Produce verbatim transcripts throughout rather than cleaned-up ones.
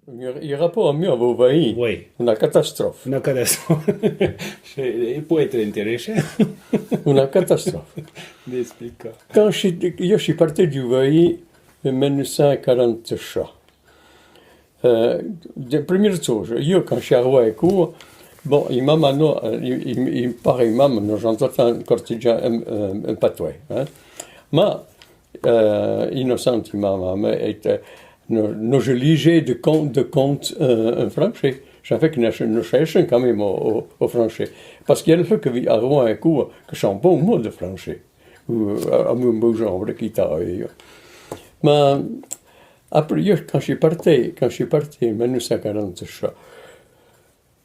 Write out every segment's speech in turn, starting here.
I rapor a mi avó vaì. Oui. Una catastrofe. Una catastrofe. Che, eh, peut être intéressant. Una catastrofe. D'explicar. Quand je, io je suis parti du vaì en mille neuf cent quarante-trois. Euh, de première chose, io quand je suis arrivé à Écouen, bon, i m'a mandà, euh, i, i, i pare, i m'a mandà, j'entends encore déjà un, un, un patois, hein. Ma, euh, innocente, i m'a, m'a, m'a, et, euh, no, no, je lisais de contes, de contes, euh, en français. Ça fait que no, no cherchons quand même au, au, au français. Parce qu'il y a le fait que, à Rouen, à Écouen, que c'est un bon mot de français. Ou, euh, à, à mon beau genre, qui t'a, euh, mais après, io, quand je suis parti, quand je suis parti, en mille neuf cent quarante-trois,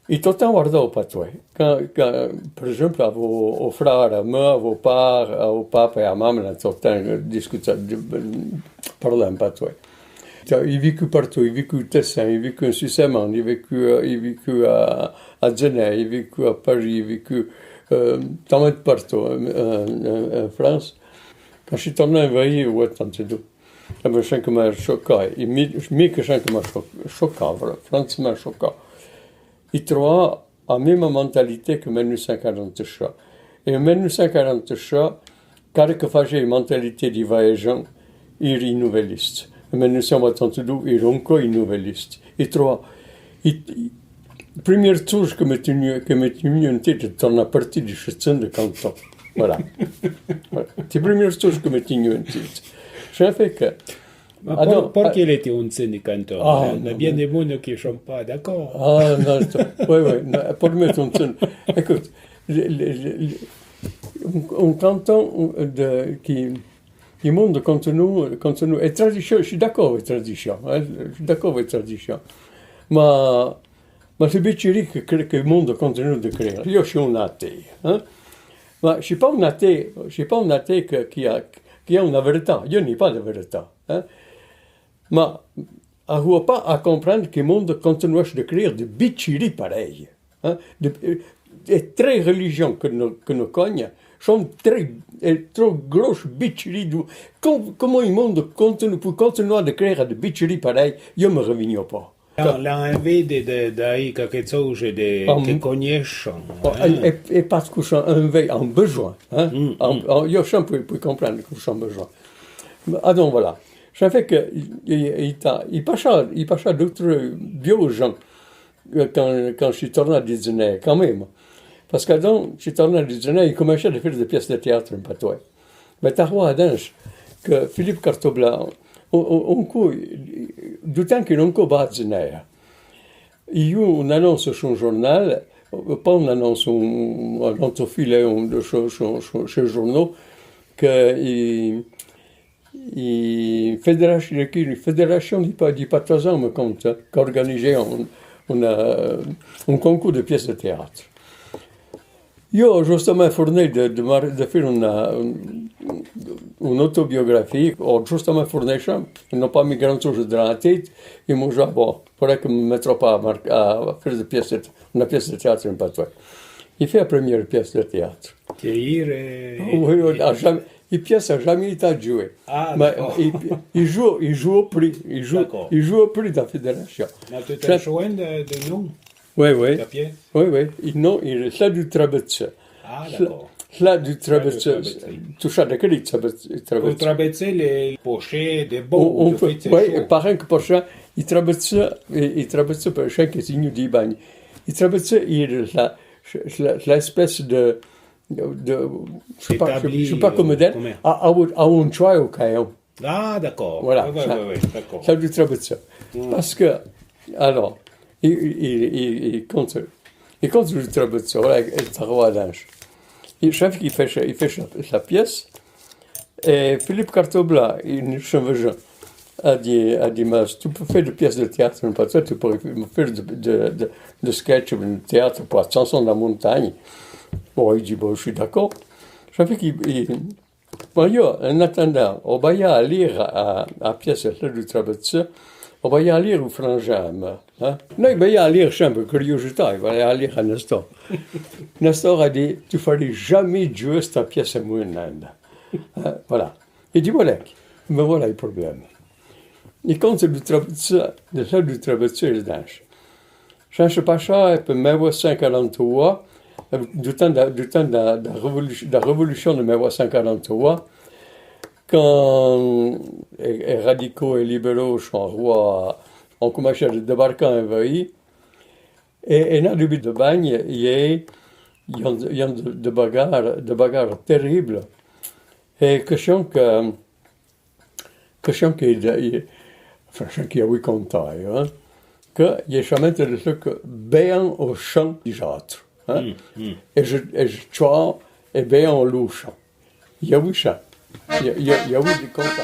i tottan vardà o patois. Quand, quand, par exemple, avó, o frère, a mè, avó pare, o papa é a mamma, tottan, eh, discutà, de, parlà en patois. I vécu partou, i vécu Tessin, i vécu en Suisse-allemande, i vécu, eh, i vécu a, a Genève, i vécu a Paris, i vécu, eh, tamé partou, en, en, en France. Quand je suis tornà en Vaï, ouais, tant de doux. Eh ben, ça que m'a choqué. I mi, mi que ça que m'a cho-, choqué, vra-, franchement choqué. I troa a mima mentalité que mille neuf cent quarante-trois. É en mille neuf cent quarante-trois, car que faisait mentalité di Vaéjan, ir i nouvelliste. En mille neuf cent soixante-douze, ir onco i nouvelliste. I troa, i, i, première chose que me tenu, que me tenu en tête, de torna parti di ce canton. Voilà. Voilà. C'est première chose que me tenu en tête. Ça fait que Ma por, por que l'é un sen de canton? Ah, non, bien de monde qui sont pas d'accord. Ah, non, oui, oui, non, pour moi, c'est un sen. Écoute, le, le, le, le, un, un canton, un, de, qui, qui monde continue, continue, é tradition, je suis d'accord avec tradition, hein, je suis d'accord avec tradition. Ma, ma c'est bitcherie que, que, que le monde continue de créer. Io je suis un athée, hein. Ma je suis pas un athée, je suis pas un athée que, qui a, qui a une vérité. Io n'ai pas de vérité, hein. Ma, avó pa a comprendre que le monde continue de créer de bitcherie pareil, hein. De, eh, les tres religions que no, que no cogne sont très, eh, trop grosses bitcheries. Com-, comment le monde continue, peut continuer de créer de bitcherie pareil, io me reviens pas. L'an, l'an envie de, de, d'avoir quelque chose de, que connaissent, hein. É, é parce que sont envie, ont besoin, hein. Io, je peux, peux comprendre que sont besoin. Ah, donc voilà. Ça fait que i, i, i ta, i passa, i passa d'autres vieux gens, euh, quand, quand je suis torna di Genève, quand même. Parce que donc, je suis torna di Genève, i commençait de faire des pièces de théâtre en patois. Mais t'as roi dinche que Philippe Cartobla, on, on, on coup, du temps qu'il n'en co ba Genève. I io une annonce sur un journal, euh, pas une annonce, un, un entrefilet, un de ce, ce, ce, ce journaux, que i, i fédération, une fédération di pa-, di patoisant, me compte, hein, qui organisait un, une, euh, un concours de pièces de théâtre. Io, justement, fourni de, de mar-, de faire une, une, une autobiographie, o justement fourni ça, n'ai pas mis grand chose dans la tête, i m'ont dit, bon, faudrait que me mette pas à mar-, à faire de pièces de, une pièce de théâtre en patois. I fait la première pièce de théâtre. Qui est, euh, oui, oui, a jamais, i pièce a jamais été jouée. Ah, d'accord. Mais i, i joue, i joue au prix, i joue, d'accord, i joue au prix de la fédération. Mais tu t'en souviens de, de nom? Oui, oui. La pièce? Oui, oui. I, non, i, celle du Trabetsé. Ah, d'accord. Celle du Trabetsé. Tout ça, de quel Trabetsé? Trabetsé, les pochés, des bons, on, on peut, oui, et par exemple, pour ça, i Trabetsé, i, i Trabetsé, pour chaque signe du bagne. I Trabetsé, i, la, la, l'espèce de, de, je sais pas, je, je sais pas comment dire, à, à, à un choix au crayon. Ah, d'accord. Voilà, ouais, ouais, ça, ouais, ouais, d'accord. Ça du Trabetsé. Parce que, alors, i, i, i, i compte, i compte du Trabetsé, voilà, é t'as roi dinche. I, chef qui fait, i fait sa, sa pièce, é Philippe Cartobla, i, son voisin, a dit, a dit, mais tu peux faire des pièces de théâtre, mais pas toi, tu pourrais me faire de, de, de, de sketch, de théâtre pour la chanson de la montagne. Bon, i dit, bon, je suis d'accord. Ça fait qu'il, i, Bon, io, en attendant, o baya a lire a, a pièce, celle du Trabetsé, o baya a lire au frangin, hein. Non, i baya a lire, simple curiosité, i baya a lire a Nestor. Nestor a dit, tu ferais jamais jouer cette pièce à mon âme. Hein, voilà. I dit, voilà, mais voilà le problème. I conte du traversé, de fé du traversé de Danche. Chin se passa, e pe mille huit cent quarante-trois, eh, du tan da, du tan da, da révolu-, da révoluchon de mille huit cent quarante-trois, can, e, e radicaux e libéraux son roi, on comence de débarquer en Vaï, e, e na début de bagne, y a, y a de, de bagarre, de bagarre terrible. E question que, question que, enfin, ce qui a oui compté, hein, que y a jamais de ce que béant au champ des autres, hein. E je, e je tchoa, e béant au champ. Y a oui cha. Y a, y a, y a oui du conta.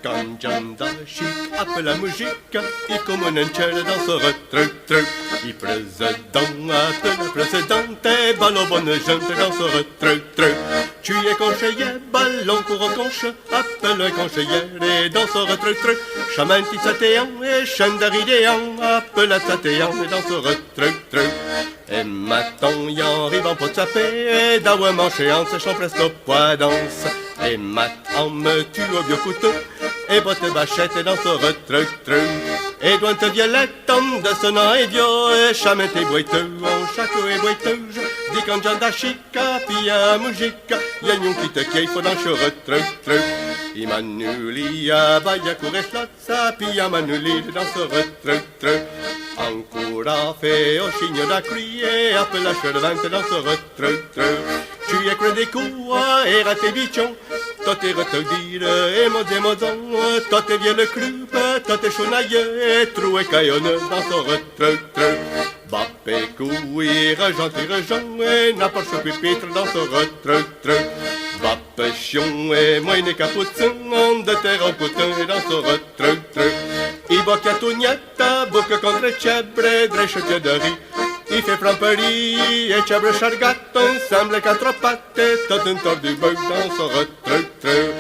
Can Jan da Chic appe la musique, i comme un enchère dans son retreu, treu. I président appe la présidente, e ballon bonne gente dans son retreu, treu. Tu es conseiller, ballon pour conche, appe le conseiller, et dans son retreu, treu. Chamenti satéan, e chandari déan, appe la satéan, et dans son retreu, treu. E maton, y arrive en pot sapé, e dawe manché an se chon presto poa danse. E maton, me tue au vieux couteau, e botte bachette dans son retreu, treu. E dointe violette, de son an e vieux, e chamete boiteux, en chaque e boiteuge, di can Jan da Chic, pia musique, y a nion qui te quai, faut dans son retreu, treu. I manuli, a baia couresla, Sa pia manuli dans son retreu, treu. Ancoura fé o signe da cruie, appe la servante dans son retreu, treu. Tu es creux des coups, era te bichon, tot est reteudire, e moze mozon, tot est vieux le club, tot est chounaille, trou et caillonne dans son retreu, treu. Bappe coui, rejan ti rejan, e n'a pas se pupitre dans son retreu, treu. Bappe chion, e moine capucin, de terre au couteau dans son retreu, treu. I boque a tugnetta, boque contre tchebre, dreche pied de riz. I fait framperie, e tchebre chargat, ensemble quatre pattes, tot un tour du bœuf dans son retreu, treu.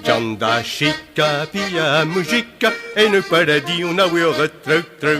Jan da Chic, pia musique, e ne paradis, on a oui au retreu, treu.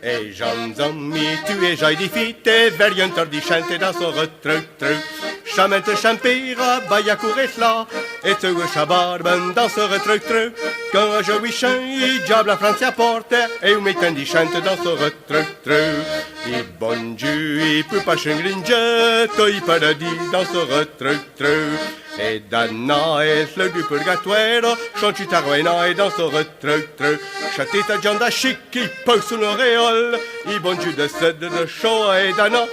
E Jan Zami, tu es jai di fite, verien tor di chante dans son retreu, treu. Chamete champera, baia couresla, e te chabarban dans son retreu, treu. Quand je oui chin, i diable a Francia porte, e u metan di chante dans son retreu, treu. I bon Dieu, i peut pas chingringe, toi i paradis dans son retreu, treu. E dana e fleur du purgatoire, son tu t'arruina e dans son retreu, treu. Chatita Jan da Chic, i pousse un auréole, i bon Dieu de sed de cho e dana,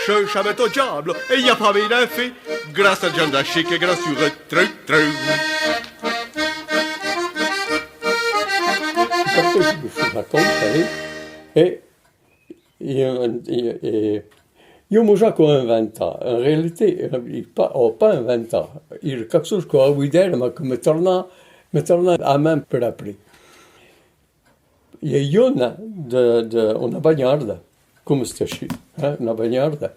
che chamete au diable, e y a pas mille infé, grâce à Jan da Chic e grâce au retreu, treu. Parti de ce raconte, allez, e I, i, i, i o mouja co inventa. En réalité, i pa, o pa inventa. I caque soz co a ouidère, ma que me torna, me torna a men per aprì. I a iona de, de, una bagnarda, comme sta chi, eh, una bagnarda.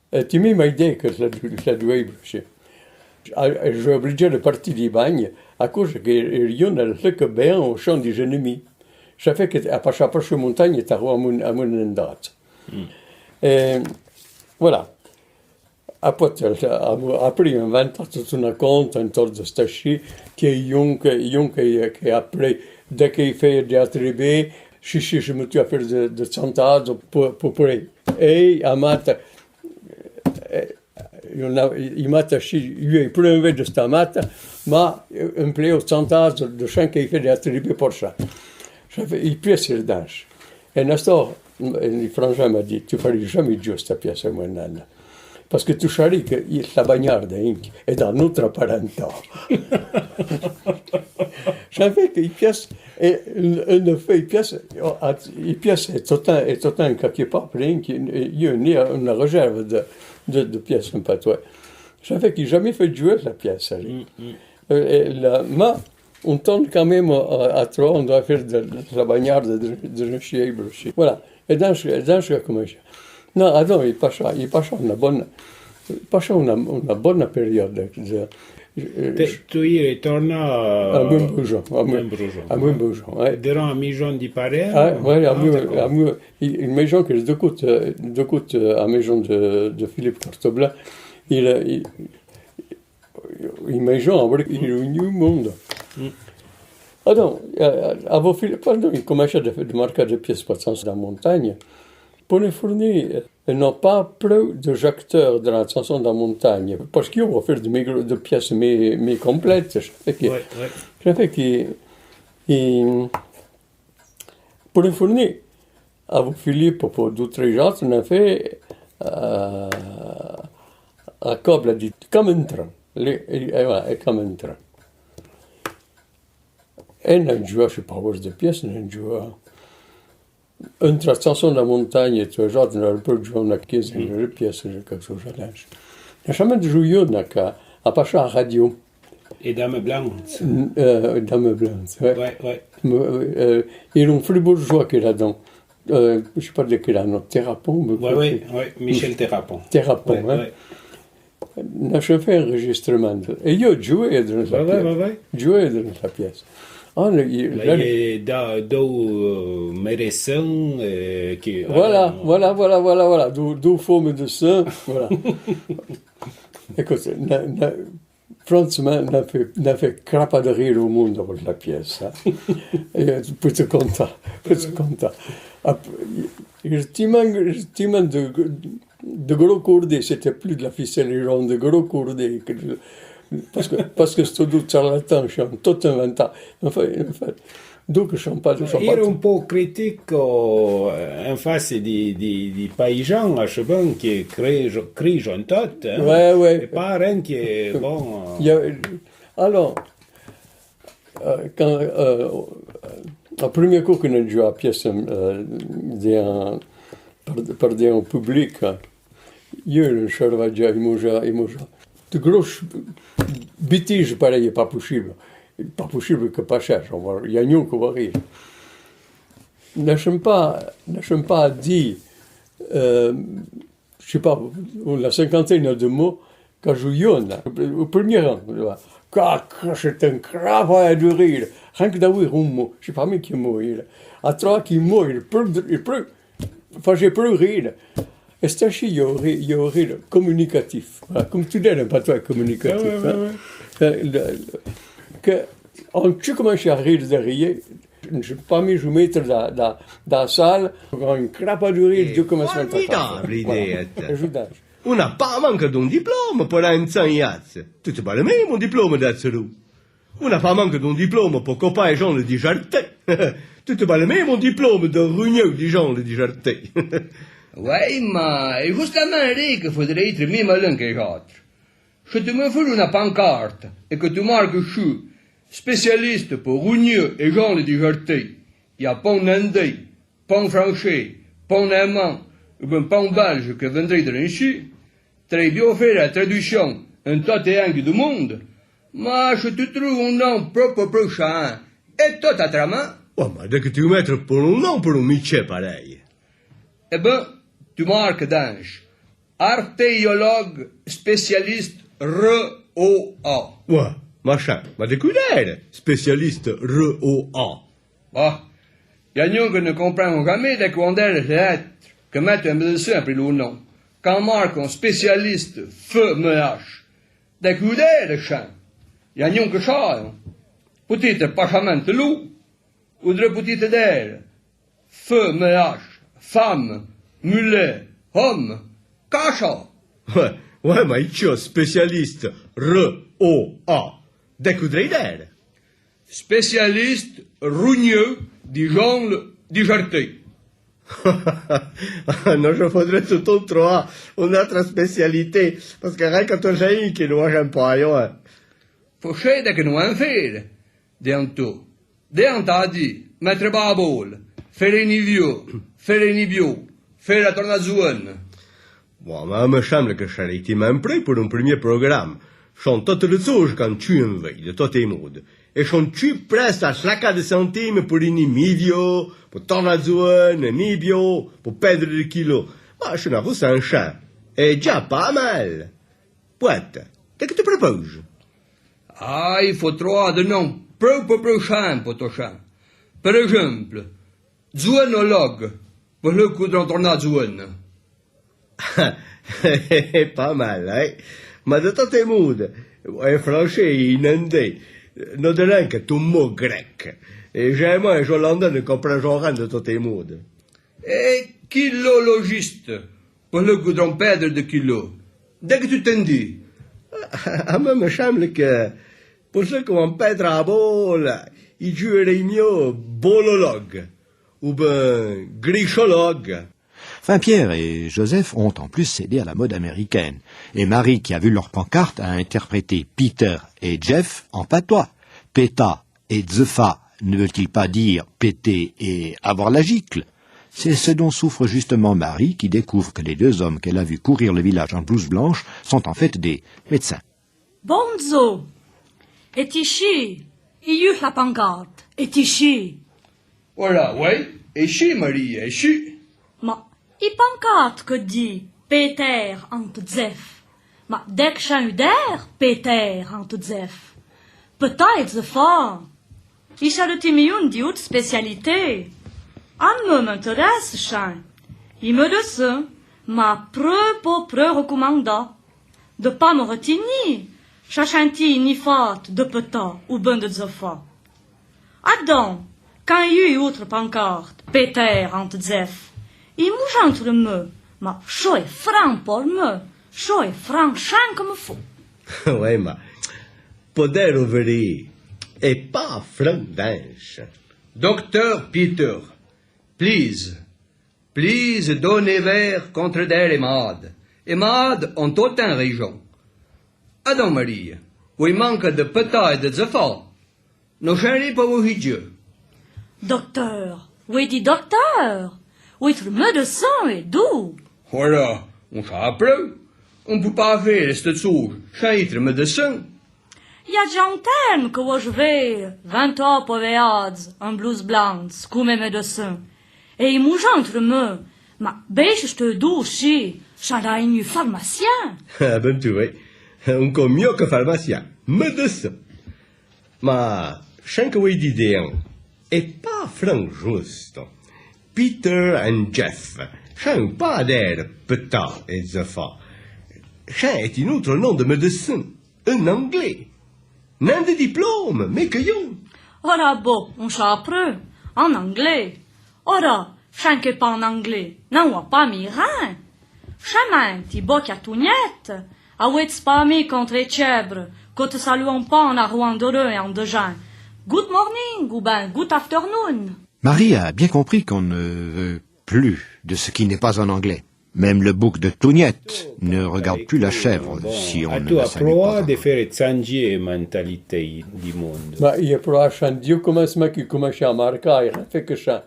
E ti mi mai dé que la, la dueibla, chi. A, a, je obligé de partir di bagne, a cause que i, i iona le que béan au champ des ennemis. Cha fait que a passà par su montagne, t'arroi a mon, a mon endate. E, voilà. Après, a, a, aprì, inventa tot una conta, intor de sta chi, que ion, que ion, que, que aprì, de que i fait de atribé, chi, chi, je me tue a faire de, de chantage pour, pour, pour, e, a mata, e, I, i mata chi, i, i preuve de sta mata, ma, eh, un plé au chantage de chin que i fait de atribé por cha. Cha fait, i pièce de danse. E Nestor, e, le frangin m'a dit, tu feras jamais jouer sta pièce, mon nana. Parce que tu sais que i, la bagnarde, hein, est dans notre parentat. Cha fait que i pièce, e, en, en fait, i pièce, i pièce est tout un, est tout un, quelque part, hein, qui, il y a une, une réserve de, de, de pièces en patois. Cha fait que i jamais fait jouer la pièce, hein. Euh, et la, ma, on tente quand même à, à trois, on doit faire de, de la bagnarde de, de, de, de, voilà. E danse, e danse a comensà. Non, adon, i passa, i passa una bona, i passa una, una bona période de, de, eh, tu, tu i retorna a Montbroujon, a Mon-, Montbroujon, a Montbroujon, eh. Deran a maison di paré? Ah, ouais, a Mon-, d'accord. A Mon-, i, i maison que de côté, de côté, eh, a maison de, de Philippe Cartobla, il, il, I mèi janbre, i rognou lo mondo. Adon, eh, avo filé, quando i comènche de, de marcà de pièce pa tsanson da montagne, po ne fourni, eh, no pa prou de j'acteur de la tsanson da montagne, parske i vo fére de micro, de pièce mèi, mèi complète, e que, ouais, ouais, que fé que, i, po ne fourni, avo filé po, po dou tré j'âtre, n'an fé, eh, a cobla di Camantran. Lé, e, e, voilà, e Camantran. E n'an jouà, je sais pas, de pièce, n'an jouà. Entre tsanson da montagne e tré j'âtre, n'an pa jouà na quinzaine de pièce, quelque chose à l'âge. N'a jamé jouà na ca, a pa cha a radio. E Dame Blanche. Eh, Dame Blanche, ouais. Ouais, ouais. Mais, eh, i ron fribourgeois que l'a don. Eh, je sais pas de quel anno, Terrapon, mais ouais, ouais, Michel Terrapon. Terrapon, ouais, hein. Ouais. N'a fé enregistrement. E yo joué de la pièce. Ouais, ouais, ouais. Joué de la pièce. Ah, le, i, la, i é da, dou, eh, Méressin, eh, que, voilà, ah, voilà, voilà, voilà, voilà. Dou, dou fo Méressin, voilà. Écoute, na, na, Franchement, n'a fé, n'a fé crapa de rire lo mondo par la pièce, hein. E, eh, pe te contà, pe te contà. Ap-, i, i, tèlman, tèlman de, de gros cordés, c'était plus de la ficelle, i ron de gros cordés que de, parce que, parce que sto dou charlatan, ch'an tot inventà. Enfin, enfin, Donc, ch'an pa, ch'an pa. Era un po critic, eh, en face di, di, di paisan, a chevon que crèijon, crèijon tot, hein. Ouais, ouais. E pa ren que, bon, eh. I a, alors, eh, quand, eh, lo premier cou que n'an jouà a pièce, eh, de, par, par de un public, eh, yo, le charvadja, i mouja, i mouja. De gros bêtises parèi, pa possible. Pa possible que pa chèche, i a gnun que va rire. N'achèn pa, n'achèn pa di, eh, je sais pas, una cinquantaine de mots, quand je yonne, au premier rang, là. Ca, ca, c'est un crapa de rire. Rien que d'avoir un mot, je sais pas, mais qui mot, il a trois qui mot, il pleut, il pleut. Enfin, j'ai pleuré, là. Et c'est ainsi, il y aurait, il y aurait le communicatif. Voilà, comme tu dis, le patois est communicatif, hein. Ouais, ouais, ouais. Euh, le, le, que, on, tu commences à rire de rire, je n'ai pas mis, je mettrai dans, dans, dans la salle, on crapa de rire, je commence à formidable idée, voilà. Attends. Una pa manca d'un diplôme pour un enseignat. Tu te bats le même diplôme d'être. Una pa manca d'un diplôme po copà e jon di Jartè. Tu te bats le même diplôme de rugneu di jon di Jartè. Ouais, ma, é justamèn, Eric, faudrè étre mi malin que j'âtre. Si tu me fé una pancarte é que tu marques chu spécialiste po rugneu é jon di Jartè, i a pon n'en dé, pon franchez, pon allemand, ou bien pon belge que vendrè de l'enchi, trè bió fére la traduchon en tote é angui du mondo, ma si tu trouves un non propo pro chan, é tot a traman. Oh, ma de que tu mettras pour un non pour un métier parèi. E ben, tu marques dinche, artéologue spécialiste R O A. Ouais, machin, ma de que l'ère, spécialiste R O A. Bah, i a gnun que ne compran jamé de que l'ère, que mette un médecin après le non. Quand marque un spécialiste F M H, de que l'ère, chan. I a gnun que cha, hein. Peut-être pa chamèn lou, ou de peut-être d'ère. F M H, femme, mulet, homme, cacha. Ouais, ouais, ma i tchio spécialiste R O A. De que dré d'ère. Spécialiste rugneu di jon di Jartè. Ah, non, je faudrait tout trouver une autre spécialité, parce que rien que toi, j'ai que nous, j'aime pas, hein. Fo chède que n'en fére, de an to. De an ta di, mettre babol, fére ni vió, fére ni bió, fére la torna zuèna. Bon, ma me semble que charè timèn prou pour un premier programme. Chon tote le tsouj can tchu en vèi, de tote é mode. É chon tchu preste a slacà de centime pour ini mi vió, pour torna zuèna, mi bió, pour pèdre de kilo. Ma che n'avousse un chin. É dja pa mal. Poète, que te propose? Ah, i fo troa de non prou, prou, prou chin po to chin. Per exemple, zuènologue, po le cou de torna zuèna. Pa mal, eh? Ma de tote mode, É français, é inlandé, no de rin que ton mô grec. É jamé é Hollandais ne comprèn rin de tot é mô. É quillo lo juste, po lo que vodron pèdre de quillo. De que tu t'en dis? A mi me semble que po ce que van pèdre a bola, i djoueré mió bolologue, ou ben grichologue. Enfin, Pierre et Joseph ont en plus cédé à la mode américaine. Et Marie, qui a vu leur pancarte, a interprété Peter et Jeff en patois. Péta et dzefa ne veut-il pas dire péter et avoir la gicle ? C'est ce dont souffre justement Marie, qui découvre que les deux hommes qu'elle a vus courir le village en blouse blanche sont en fait des médecins. Bondzo. É ti chi, i yu la pancarte, é ti chi. Voilà, ouais, é chi, Marie, é chi. Ma i pancarte que di Péter ant Dzef. Ma dec chin u dèr Péter ant Dzef. Péta é dzefa. I chalote mion di out spécialité. A mi m'intéresse chin. I médecin m'a preu po preu recomandà de pas me retini, cha chin ti ni fat de péta ou ben de dzefa. Adon, can i yu outre pancarte Péter ant Dzef, i moujantre me, ma cho é fran por me, cho é fran chin que me fo. Ouais, ma po dèr o veri, é pa fran dinche. Docteur Peter, please, please donne ver contre dèr é made. É made ont totin réjon. Adon, Marie, o i manque de péta é de dzefa. No chin ri po vo hidje. Docteur, o i di docteur, outre médecin é dou. Voilà, on cha apreu. On peut pas faire cette chose sans être médecin. I a dja un tèrme que o je ve ventò po veadze en blouse blanche comme médecin. É i moujantre me, ma béche ste dou chi, cha l'a inu pharmacien. A ben tu, oui. Onco mió que pharmacien, médecin. Ma chin que o i di deun, é pa fran juste. Peter and Jeff, chin pa dèr péta é dzefa. Chin é in outre non de médecin, en anglais. Nin de diplôme, mé que yu. Ora bo, on cha apreu, en anglais. Ora, chin que pa en anglais, n'en wa pa mi rin. Chamin, ti bo qu'a Tounette, a ouètse pa mi contre é tchèbre, que te saluon pa en arrouant de reu é en dejeun. Good morning, ou ben good afternoon. Marie a bien compris qu'on ne veut plus de ce qui n'est pas en anglais. Même le bouc de Tounette ne regarde plus la chèvre si on ne la salue pas en anglais. Bon, a tu a proà de fére tsandjé é mentalité di mondo? Ma i é proà chin, Dieu, comme ça que, comme ça, marca, i fé que chin.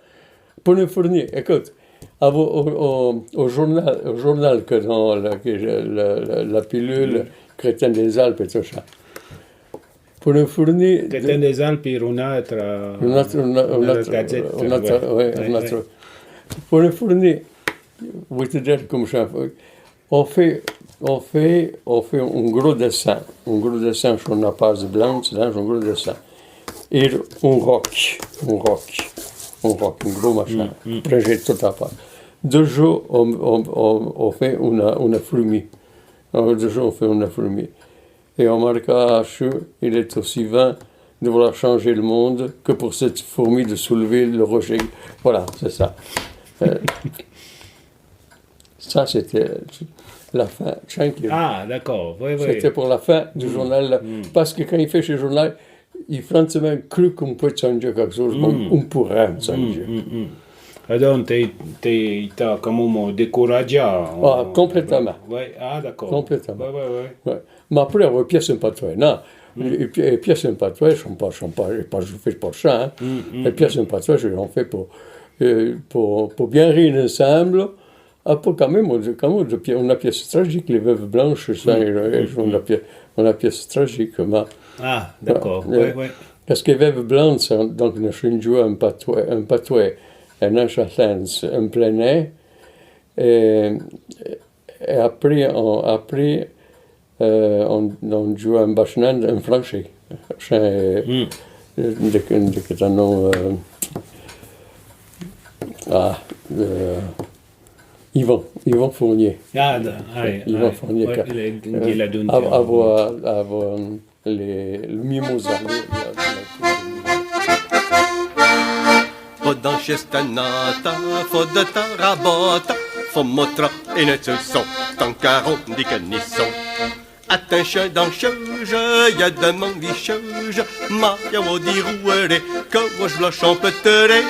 Pour nous fournir, écoute, avo o, o, o journal, o journal que dans la, que la, la, la pilule, Crétin des Alpes et tout ça. Pour nous fournir de Crétin des Alpes, era un atre, un atre, un atre, un atre gazette, un atre, ouais, un atre. Pour nous fournir, vous te dire comme ça, on fait, on fait, on fait un gros dessin, un gros dessin sur une page blanche, là, un gros dessin. Et un roc, un roc, un roc, un gros machin, prêt tout à part. Deux jours, on, on, on, on fait une, une fourmi. Alors, deux jours, on fait une fourmi. Et on marqua, il est aussi vain de vouloir changer le monde que pour cette fourmi de soulever le rocher. Voilà, c'est ça. Euh, ça, c'était la fin. Thank you. Ah, d'accord. Oui, oui. C'était pour la fin du journal. Parce que quand il fait ce journal, il franchement cru qu'on peut changer quelque chose. Bon, on pourrait changer. Adon, te, te, i t'a quand même découragé. Ah, complètement. Ouais, ah, d'accord. Complètement. Ouais, ouais, ouais. Ouais. Ma apré, avoué pièce en patoué, non. É pi-, é pièce en patoué, son pa, son pa, é pa, je fais pas ça, hein. É pièce en patoué, j'en fais pour, euh, pour, pour bien rire ensemble. Apré, quand même, on, quand même, on a pièce tragique, les veuves blanches, ça, euh, on a pièce, on a pièce tragique, ma. Ah, d'accord, ouais, ouais. Parce que veuve blanche, hein, donc, on a joué un patoué, un patoué, un enchantance, un plein air, et, et après, on, après, Euh, on, on joue un bachman en français. C'est, euh, de, de, de, non, euh, ah, euh, Yvan, Yvan Fournier. Ah, da, ah, oui, Yvan Fournier, ouais, que, il est, euh, il a donné avo, avo, euh, le, le Mimosa, le, le, le... Fo danchè sta nata, fo de ta rabota, fo motra ena tseusson, tancaron di canisson. Atinchon dancheuje, y a de man vicheuje, ma y a o di rouere, que vos blanchon petere.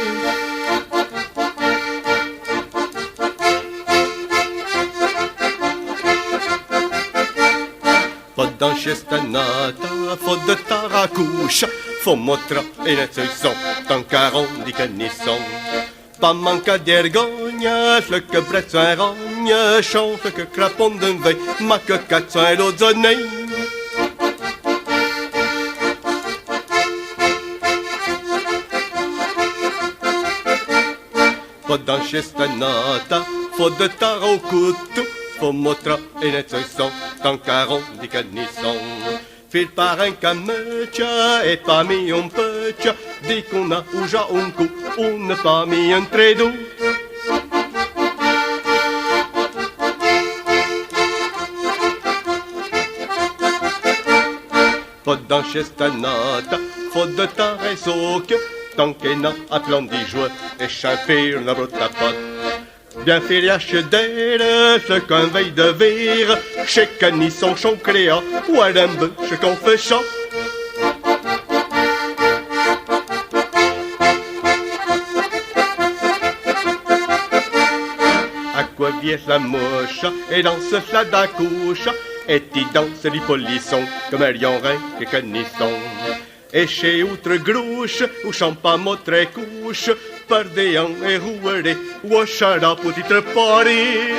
Fo danchè sta nata, fo de ta racoucha, fo motra ena tseusson, tancaron di canisson. Pa manca d'ergogne, le que bretson rogne, chon le que crapon d'un vei, ma que catson lo zoné. Fo danchè sta nata, fo de ta racoutou, fo motra ena tseusson, tancaron di canisson. Fil pa ren ca meucha, e pa mi un peucha, di qu'on a ouja un cou, un pa mi un tredou. Fo danchè sta nata, fo de ta resoque, tanque na a plan di joie, e chin fir na brota pot. Bien firiache d'ere, ce qu'on vei de vire, che canisson chon créa, ou à l'imbe, che qu'on fait chan. Aquo viè la mocha, e danse la dacoucha, e ti danse li polisson, comme rion ren que canisson. E che outre grouche, ou chon pa motre couche, pardéan e rouere, ou chara pou ti trepari.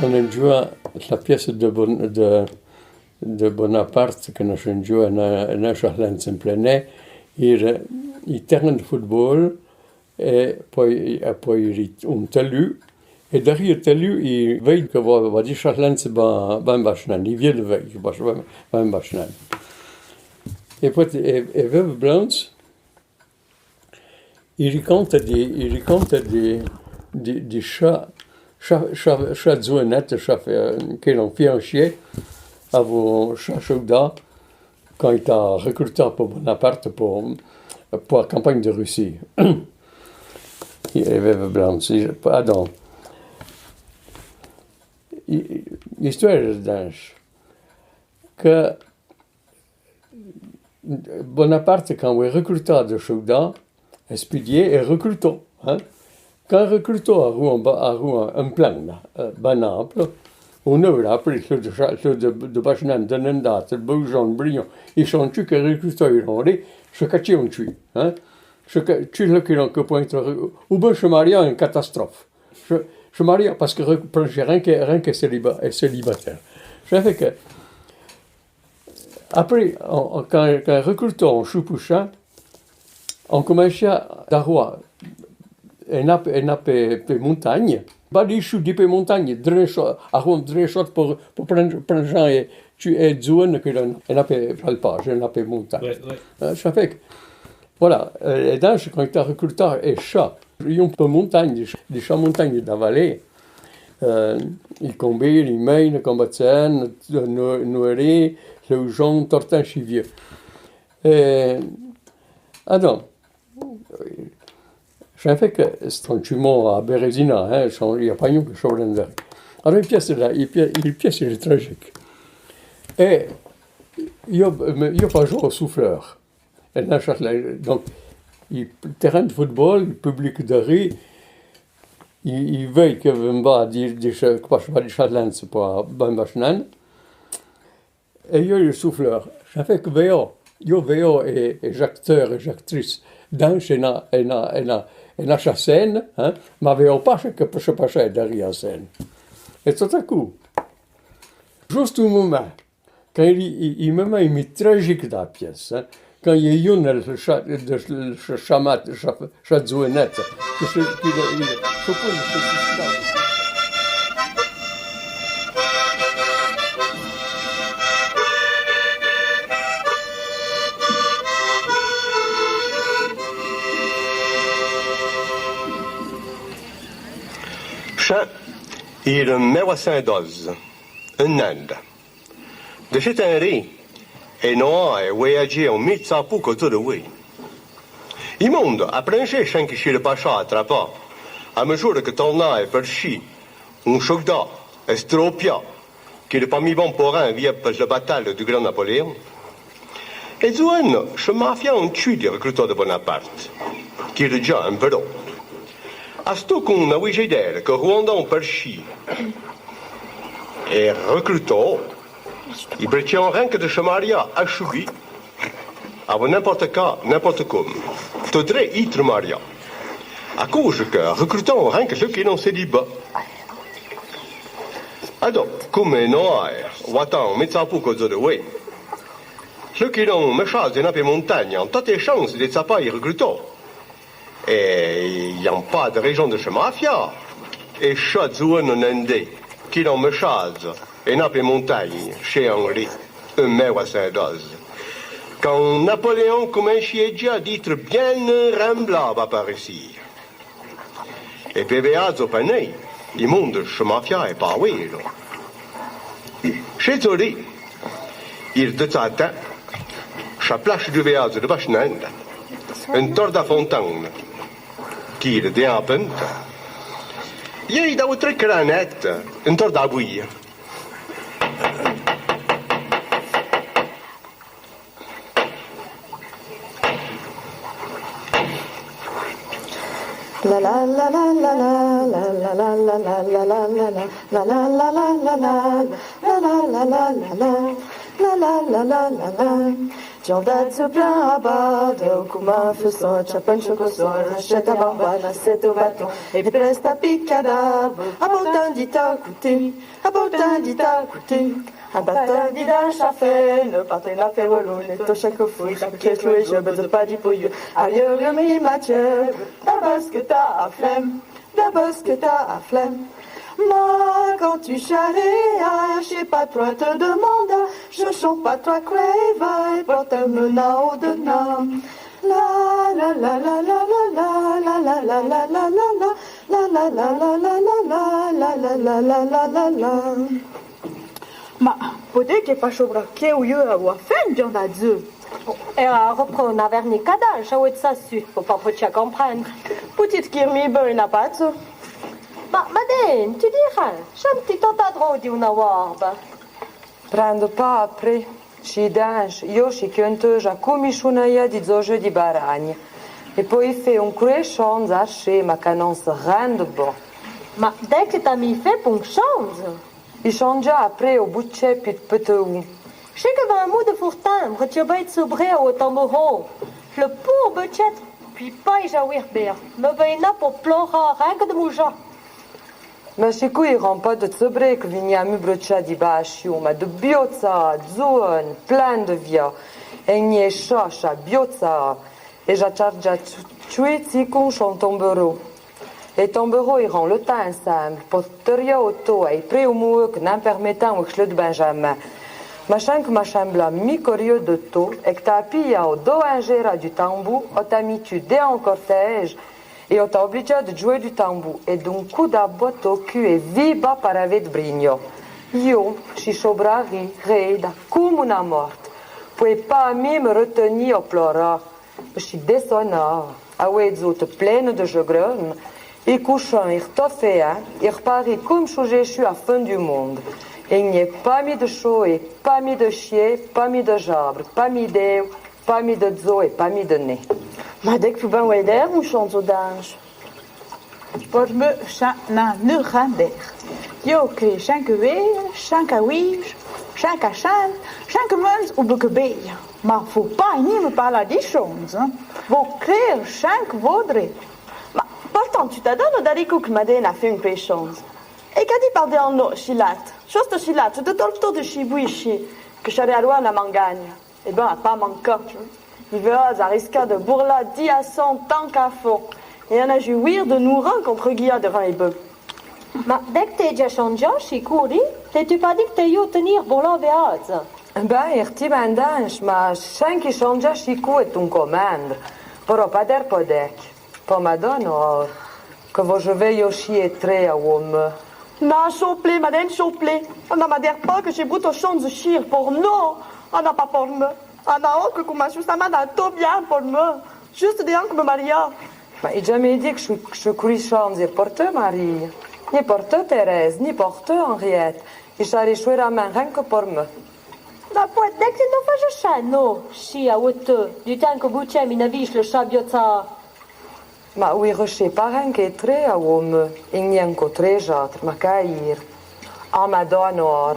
On a joué la pièce de Bon-, de, de Bonaparte, que nos on joué na, na Châtelaine-Saint-Planet, il, il terrain de football, E pouè, e pouè i ri un talu, e darié talu i vei que va, va di Châtelaine se va, va in Bachnan, i viè de vei que va, va in Bachnan. E pouè, e, e veuve Blanche, i riconte di, i riconte di, di, di cha, cha, cha, cha zouenette, cha, eh, que l'on fianchier, avo cha chouda, quand il t'a recruté pour Bonaparte, pour, pour la campagne de Russie. E veuve Blanche, pardon. I-, i-, l'histoire, donc, que Bonaparte, quand il est recruté de soldat, expédié et recruté, hein. Quand recruto a Rouen, ba-, a Rouen, en plein, euh, Banaple, on a appris ceux de, ceux de, de Bachnan, de Nendat, de Boujon, Brion, ils sont tu que recruto, ils ont dit, ce que tu ont tu, hein. Ce que tu le que l'on que point être, ou ben se maria en catastrophe. Se, se maria parce que re-, parce que rien que, rien que céliba-, est célibataire. Ça fait que, Après, on, on, quand, quand recruto on chou pouchin, on commencha a roi, en ap, en ap pe, pe montagne. Ba di chou di pe montagne, drenchot, a roi drenchot pour, pour prendre, prendre gens et tu es zone que l'on, en ap pe alpage, en ap pe montagne. Ouais, ouais. Euh, ça fait que, voilà, euh, et donc, quand il t'a recruté, et ça, il y a un peu montagne, di cha montagne da vallée, Euh, i Combé, i Maine, Combatsen, Noéré, Leujon, Tortin, Chivieu. Et, ah non, ça fait que, c'est un tumor à Bérésina, hein, il y a pas rien que ça. Alors, une pièce là, une pièce, une pièce est tragique. Et, il y a, il y a pas jour au souffleur. E na Châtelaine, donc, i terrain de football, i public de ri, i, i vei que vin ba di, di, que passe ba di Châtelaine, c'est pas ben Bachnan. E yo, le souffleur, ça fait que veo, yo veo e, e acteur, e actrice, dans ena, ena, ena, ena cha scène, hein, ma veo pas ce que se passe derrière scène. Et tout à coup, juste au moment, Quand il, il, il me met, il me tragique dans la pièce, hein. Quand il y a une, le cha-, de, le cha-, chamat-, cha-, chazouenette, que c'est, qu'il est, il est, faut pas le, c'est, c'est ça. Hein, ire mil oua sin doze, en Inde. De chè tin-rì, é Noa é ouéadjé on mi tsa pou co dze de oué. I mondo a prinjé chin que ch'ire pachà a trapà, a mezure que tornà é per chi, on chocdà, estropià, qu'ire pa mi bon po rin via per la bataille du grand Napoléon. É dzouen, che mafia on tchouì di recrutò de Bonaparte, qu'ire dja un peró. A sto qu'on a ouijé dère que rouandon per chi é recrutò, i bretchion rin que de che marià a chouì, avo n'importe ca, n'importe comme. Te dré itre marià. A cause que recruton rin que che qui non se dit ba. Adon, comme Noa é ouatan mi tsa pou co dze de oué, che qui non mechà de na pe montagne, an tote chance de tsapà i recrutò. É i an pa de réjon de che mafia. É cha dzouen en Inde, qui non mechà, é na pe montagne, chè Henri, en mil oua sin doze. Quand Napoléon comenchié dja d'itre bien rinblà ba par ichi. É pe veadzo pa né, i mondo che mafia é pa ouélo. Chè Zori, ire de tsatin, cha plache du veadzo de Bacheninde, en tor da fontaine, qu'ire de apenta, i é da outre cranette, en tor da bouille. Djan da tsu prin a bado, kuma fuson, tchapan tchoko son, racheta bamba, na seto baton, é presta picada, a botan di ta kouté. A botan di ta kouté, a botan di dan chafé, ne partez na fé volou, ne to chak fou, chak kèt loué, je beze pa di pou you. Ailleurs, le mi matière, d'abord que t'as à flemme, d'abord que t'as à flemme. Moi, quand tu charrias, j'ai pas toi te demander, je chante pas toi crève, et porte-moi au dedans. La la la la la la la la la la la la la. Ma, podé que pa chobrà que ou yeu a oua fen, Djan da Dzeu. Era repro na vernicada, cha oué tsa su, po pa pocha comprendre. Potit qu'ir mi beu na pa tso. Ma, Madène, tu diras, cham ti tanta dro di una ouarba. Prende pa apré. Chi dinche, yo chi quenteja comi chounaia di dzoje di baragne. É po i fé on crué chonze arché, ma ca non se rende bon. Ma dèque t'a mi fé pon chonze? I chondja apré o bouchè put peteu. Che que va un mou de fourtin, bretio beit sobré o tamboro. Le pour bechèt, pui paija ouir ber, me vei na po plora, rin que de mouja. Ma chi cou iran pa de tsebré que vigna mu brechà di bachiu, ma de biotsa, dzouen, plin de via, é gnè cha, cha biotsa, é ja tchardja tchuitsi con chon tombero. É tombero iran le tin ensemble, po teria o to, é pré o mou que n'en permetan o que le de Benjamin. Ma chin que m'a chambla mi corieu de to, é que t'a pia o do ingera du tambou, o t'a mitu dé en cortège, é o t'a oblijà de djoué du tambou, é d'un cou da bot o cu é viba par avè de brigno. Yo, chi chobrari, reida, cum una mort, poué pa mi me retenir o plora, me chi dessona, avoué dzoute plène de jegreum, é couchon ir toféa, ir pari cum choujechu a fin du monde, é gnè pa mi de cho, é pa mi de chié, pa mi de jabre, pa mi deu, pa mi de dzo é pa mi de né. Ma dèque pu ben ouéder un chonzo dinche. Por me chin n'a ne rin dèr. Yo cré chin que vère, chin qu'a ouije, chin qu'a chante, chin que menze ou bu que beia. Ma fo pa ni me parla di chonze, hein. Vo cré chin que vodré. Ma portan tu t'a dona da ricou que Madène a fé un crué chonze. É qu'a di par de an no chilat, chosto chilat, de tolto de chi bouichi, que chare a roi na mangagne. É ben, a pa manca. I vea a risca de bourla di a son tan qu'a fo. É an a ju ouir de nou rencontre guia devant é beu. Ma dèque t'é dja chondja, chi couri, t'é-tu pa di que t'é yo tenir bourla veaza? Ben, ir ti mandanche, ma chin qui chondja chi cou é ton comandre. Però pa dèr po dèque. Po Madone, or. Que vo-z-avèi ochì é tré avoué me. Na, choplé, madame, choplé. Ana, ma dèr pa que ch'é bruto chonze chir por no. Ana, pa por me. Ana, oh, que comèn justamèn a to bien por me. Juste de an que me maria. Ma i djamé di que che, que che cori chonze é por te, Marie. Ni por te, Thérèse, ni por te, Henriette. I chari chouéramèn rin que por me. Na, pouète dé que no faje chèn, no. Chi, avoué te, du tin que bouchèn mi n'aviche le chabiotsà. Ma oué, rechè pa rin que tré avoué me, é nien co tré j'atre, ma caire. Ah, ma dona, or.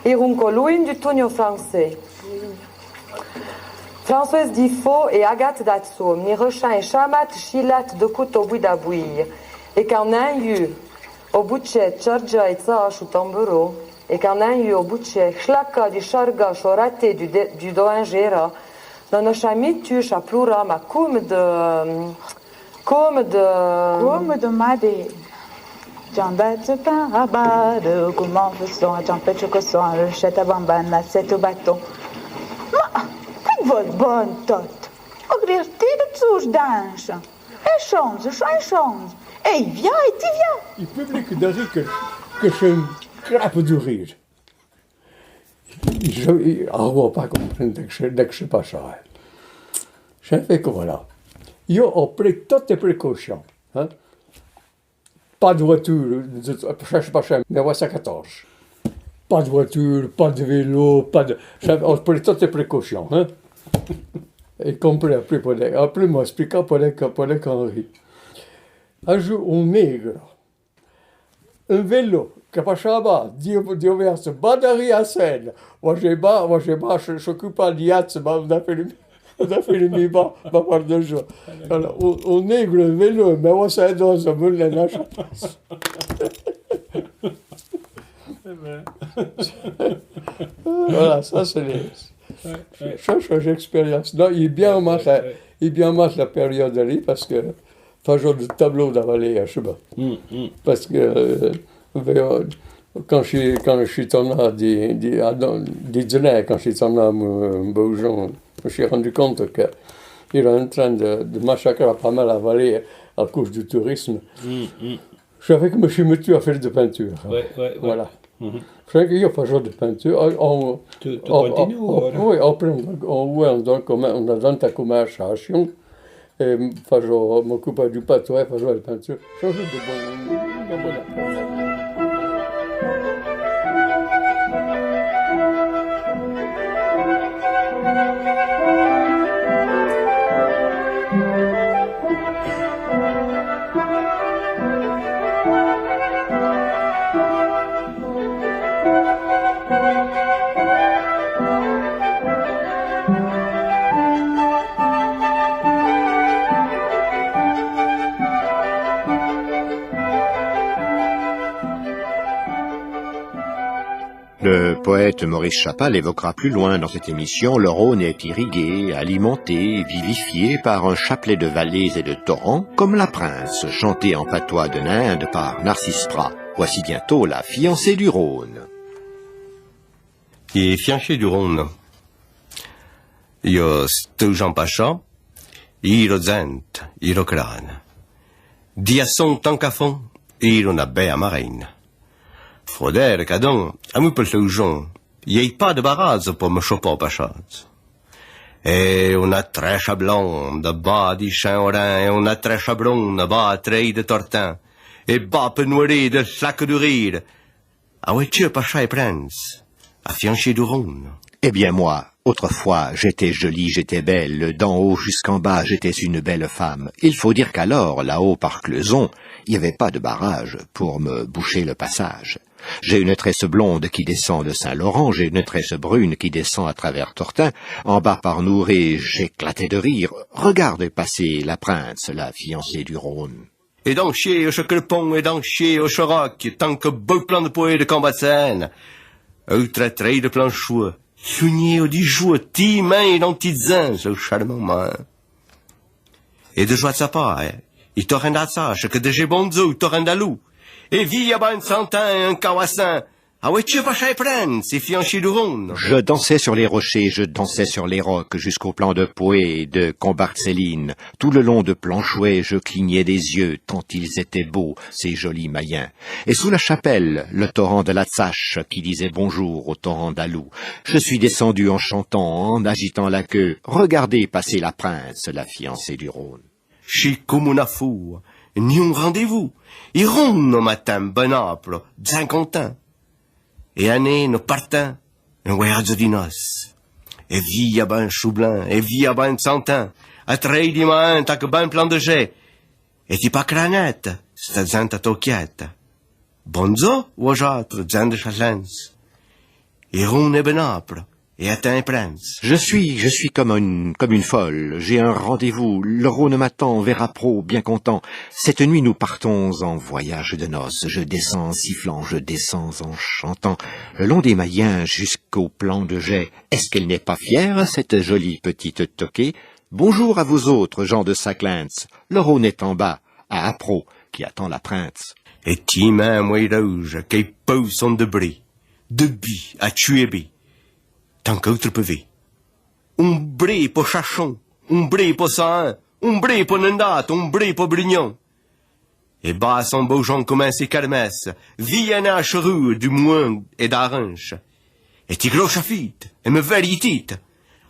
Iron co louin du togno fransé. Françoise Difo é Agathe Datsou, mi rechèn é chamate chilate de couto bouy da bouy. É can nin iu, o bouchè, tchardja é tsa chou tambero. É can nin iu, o bouchè, chlaca du charga cho raté du de-, du doin géra. No, no, cha mi tu, cha ploura, ma comme de, Comme de... Comme de madé. Djan dè tse tin rabade, comment faisons, djan pè tse cosson, le chète à bambane, la sète au bâton. Ma, que vo-z-è bon tot. O grir ti de tsouj danche. É chonze, chon é chonze. É i via, é ti via. I public de ri que, que ch'é un crape de rire. Je, i, ah, on va pas comprendre de que c'est, de que c'est pas ça, hein. Ch'é fé que voilà. Io o pri tote précauchon, hein. Pas de voiture, je, je cherche pas cher, mais ouais, ça quatorze. Pas de voiture, pas de vélo, pas de, ch'é, o pri tote précauchon, hein. É compré après, pour les, après, m'a expliqué pour les, pour les conneries. Un jour, un négro, un vélo que pachaba, di, di verse, ba deri a Sène. Moi, j'ai ba, moi, j'ai ba, je, je s'occupe pas d'y être, ba, on a fait le, on a fait le mi ba, ba, par deux jours. Alors, on, on négro, un vélo, mais moi, ça aide, ça me l'a lâché. Voilà, ça, c'est les, ouais, ouais, ça, c'est l'expérience. Non, il est bien, ouais, mal, ouais, il est bien mal la période, lui, parce que Fajo de tablo da valé, a Cheba. Mm, mm. Parce que, euh, ben, euh, quand je suis, quand je suis tourné di, di, à, dans, di Genève, quand je suis tourné à Mou-, Boujon, je me suis rendu compte que il est en train de, de massacrer pas mal la vallée à cause du tourisme. Mm, mm. Je savais que je me suis mis à faire de peinture. Ouais, ouais, ouais. Voilà. Mhm. Cioè que io fajo de peinture, on, tu, tu on, continues, on, alors ? Oui, après, on, on, ouais, on donne comme, on a dans ta commerciation, et fajo, m'occupe du patoué, fajo de peinture. Change de bon, de bon approche. Le poète Maurice Chapal évoquera plus loin dans cette émission le Rhône est irrigué, alimenté, vivifié par un chapelet de vallées et de torrents, comme la Prince, chantée en patois de l'Inde par Narcisse Prat. Voici bientôt la fiancée du Rhône. I fiancée du Rhône. Io steu Jean Pacha, iro zent, iro crane. Dia son tan cafon, iro na bea marina. Frodère, cadon, amu pel teu Jean, i ei pas de barrage pour me chopar au passage. E una trècha blonda ba di Saint-Orin, e una trècha blonda ba trei de Tortin, e ba pe noiré de Lac du Rire, Avoué tcheu pachai Prince, a fiancée du Rhône. Eh bien, moi, autrefois, j'étais jolie, j'étais belle, d'en haut jusqu'en bas, j'étais une belle femme. Il faut dire qu'alors, là-haut, par Cleuson, il n'y avait pas de barrage pour me boucher le passage. J'ai une tresse blonde qui descend de Saint-Laurent, j'ai une tresse brune qui descend à travers Tortin. En bas par Nouré, j'éclatais de rire. Regardez passer la Prince, la fiancée du Rhône. E danchié o che crepon, e danchié o che roc, tan que beu plan de poé de combatsen. Eu trè trei de plan choué, chouigné o di joué, ti main e dan ti zin, seu charmant main. E de joie de sa part, eh, i torren da tsache, que de je bon Dieu, i torren da lou. E via ba un santin, un cawassin, Avoué-tcheu pachâ é prèn, sé fianchè du Rhône ? Je dansais sur les rochers, je dansais sur les rocs, jusqu'au plan de Poué, de Combartseline. Tout le long de Planchoué, je clignais des yeux, tant ils étaient beaux, ces jolis Mayens. Et sous la chapelle, le torrent de la Tsache qui disait bonjour au torrent d'Alou. Je suis descendu en chantant, en agitant la queue. Regardez passer la Prince, la fiancée du Rhône. Chi comme ona foua, ni on rendez-vous. I Rhône matin, ben apro, dzen contin. É ané no partin, on voyadzo di nosse. É via ben choublin, é via ben tsantin, a trèi di main, tak ben plan de jé. É ti pa cranète, sta dzenta to quiète. Bondzo, vojatro, dzen de Chatlens. I Rhône é ben apro, é atin é prèn. Je suis, je suis comme une, comme une folle. J'ai un rendez-vous. Le Rhône m'attend, vers Aprô, bien content. Cette nuit, nous partons en voyage de noces. Je descends en sifflant, je descends en chantant. Le long des Mayens jusqu'au plan de Jay. Est-ce qu'elle n'est pas fière, cette jolie petite toquée ? Bonjour à vous autres, gens de Saclins. Le Rhône est en bas, à Aprô, qui attend la Prince. É ti main, moué rouge, que pou son de bré, de bi, a tchué bé. Tant qu'outre pe vé. On bré po Chachon, on bré po Sahin, on bré po Nendat, on bré po Brignon. É ba son boujon comme sé kermesse, via na cheru du Mouin é d'Arinche. É ti gros chafite, é me véritit.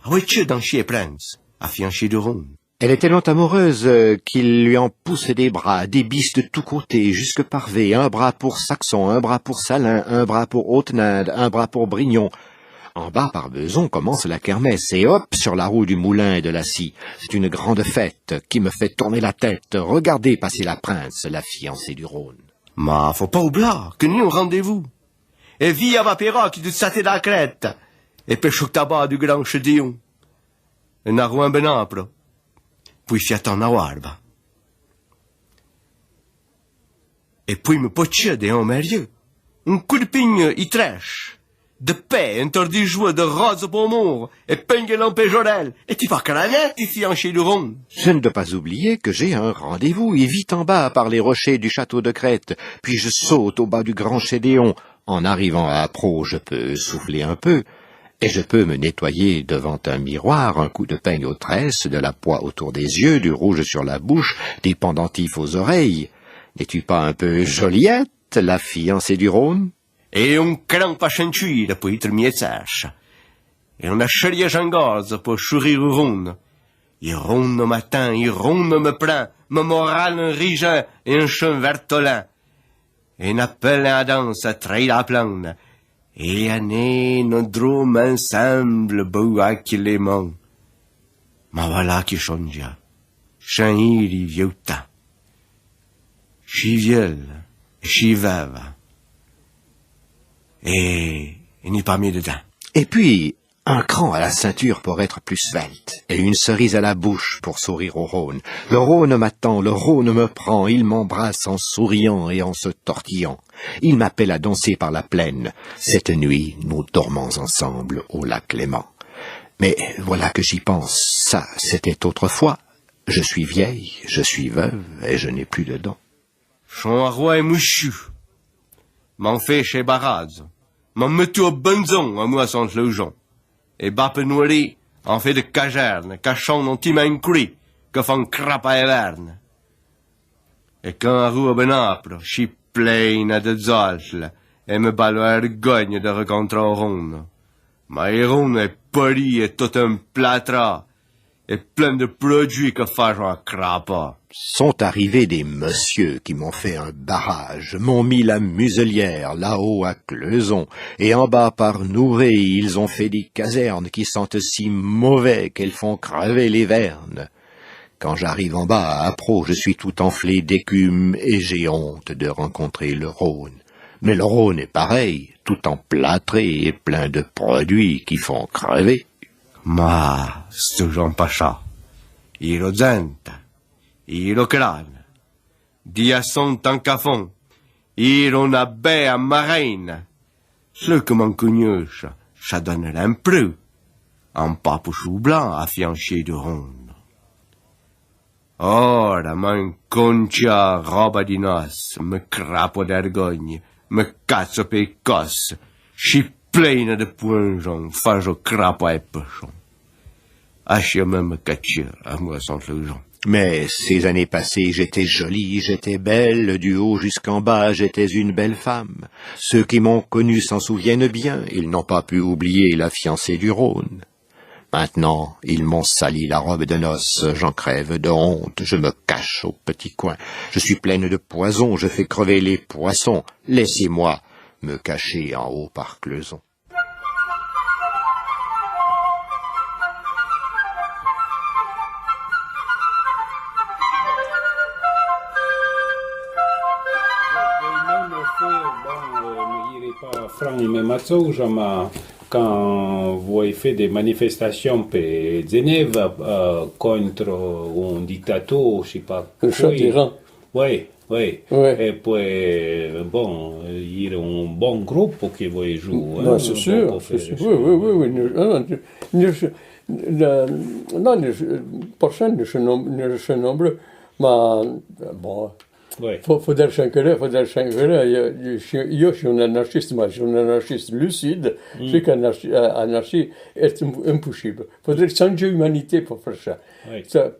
Avoué-tcheu dan chié prèn, a fianchè du Rhône. Elle est tellement amoureuse, euh, qu'il lui en pousse des bras, des bis de tous côtés, jusque Parvé, un bras pour Saxon, un bras pour Salins, un bras pour Haute-Ninde, un bras pour Brignon. En bas, par Beuzon, commence la kermesse, et hop, sur la roue du moulin et de la scie. C'est une grande fête qui me fait tourner la tête. Regardez passer la Prince, la fiancée du Rhône. Ma fo pa oubla que ni on rendez-vous. É via va Péroc du tsaté da Crète, é pe chouc taba du gran Chedéon. Na rouin ben apro, pouì fiatan na warba. É pouì me potchè de on mérieu. On coup de pigne i trèche. De pé, entor di joua, de rodzo po mor, é pengue l'an pe jorèl, é ti pa cranète, ti fianchè du Rhône. Je ne dois pas oublier que j'ai un rendez-vous. Il vit en bas, par les rochers du château de Crête. Puis je saute au bas du grand Chedéon. En arrivant à Aprô, je peux souffler un peu, et je peux me nettoyer devant un miroir, un coup de peigne aux tresses, de la poix autour des yeux, du rouge sur la bouche, des pendentifs aux oreilles. N'es-tu pas un peu joliette, la fiancée du Rhône ? É on cran pa chentchouire, pouì itre mié tsèche. É ona cherièche en gordzo po chourire u Rhône. I Rhône matin, i Rhône me prin, me moral en rijan é en chon vertolin. É na pelle a danse a trèi la plane. É ané no drome ensemble, bou a Clément. Ma voilà qui chondja. Chin iri viouta. Chi vielle, chi veuva. É, é ni pa mi dedan. Et puis, un cran à la ceinture pour être plus svelte, et une cerise à la bouche pour sourire au Rhône. Le Rhône m'attend, le Rhône me prend, il m'embrasse en souriant et en se tortillant. Il m'appelle à danser par la plaine. Cette nuit, nous dormons ensemble au lac Léman. Mais voilà que j'y pense, ça, c'était autrefois. Je suis vieille, je suis veuve, et je n'ai plus de dents. Chon arroi é mouchu. M'an fé ché baradzo. M'an metu o benzon amoua son tloujon. É ba pe nouri an fé de cajerne, cachon on ti main cri, que fan crapa é verne. É can arrou a ben apro, chi pleina de dzoltle, é me balo ergogne de recontra o Rhône. Ma i Rhône é peri é tot emplatra, é plein de produits que fajon a crapa. Sont arrivés des messieurs qui m'ont fait un barrage, m'ont mis la muselière là-haut à Cleuson, et en bas par Nouré, ils ont fait des casernes qui sentent si mauvais qu'elles font crever les vernes. Quand j'arrive en bas à Aprô, je suis tout enflé d'écume et j'ai honte de rencontrer le Rhône. Mais le Rhône est pareil, tout emplâtré et plein de produits qui font crever. Ma, sto Jean Pacha, iro dzenta, iro crana, di a son tan cafon, iro na bèa mareina. Tleu que m'an cognucha, cha dona l'empreu, an pa po choublan a fianchè du Rhône. Ora m'an concha roba di nosse, me crapo d'ergogne, me catso pe cos, Chi pleina de pouinjon, fajo crapa é pechon. Achi mèm catchia, amoua son leujon. Mais ces années passées, j'étais jolie, j'étais belle, du haut jusqu'en bas, j'étais une belle femme. Ceux qui m'ont connue s'en souviennent bien, ils n'ont pas pu oublier la fiancée du Rhône. Maintenant, ils m'ont sali la robe de noces, j'en crève de honte, je me cache au petit coin. Je suis pleine de poison, je fais crever les poissons. Laissez-moi me cacher en haut par cleuson. Fran i mé matsouja, ma can voué fé de manifestachon pe Zeneva, eh, contro un dictator, sé pa. Le chat errant. Oui, oui. Ouais. É poué, bon, i era un bon groupo que voué jou, hein, sé sûr, sé sûr. Oui, oui, oui, oui. Non, non, non, non, por ça, no sé nom-, no sé nombre, ma, bon, Fo-, fodré s'inquiéter, fodré s'inquiéter. Yo, yo, yo, je suis un anarchiste, mais je suis un anarchiste lucide. C'est qu'anarchie, euh, anarchie est im-, impossible. Fodré changer l'humanité pour faire ça. Ça,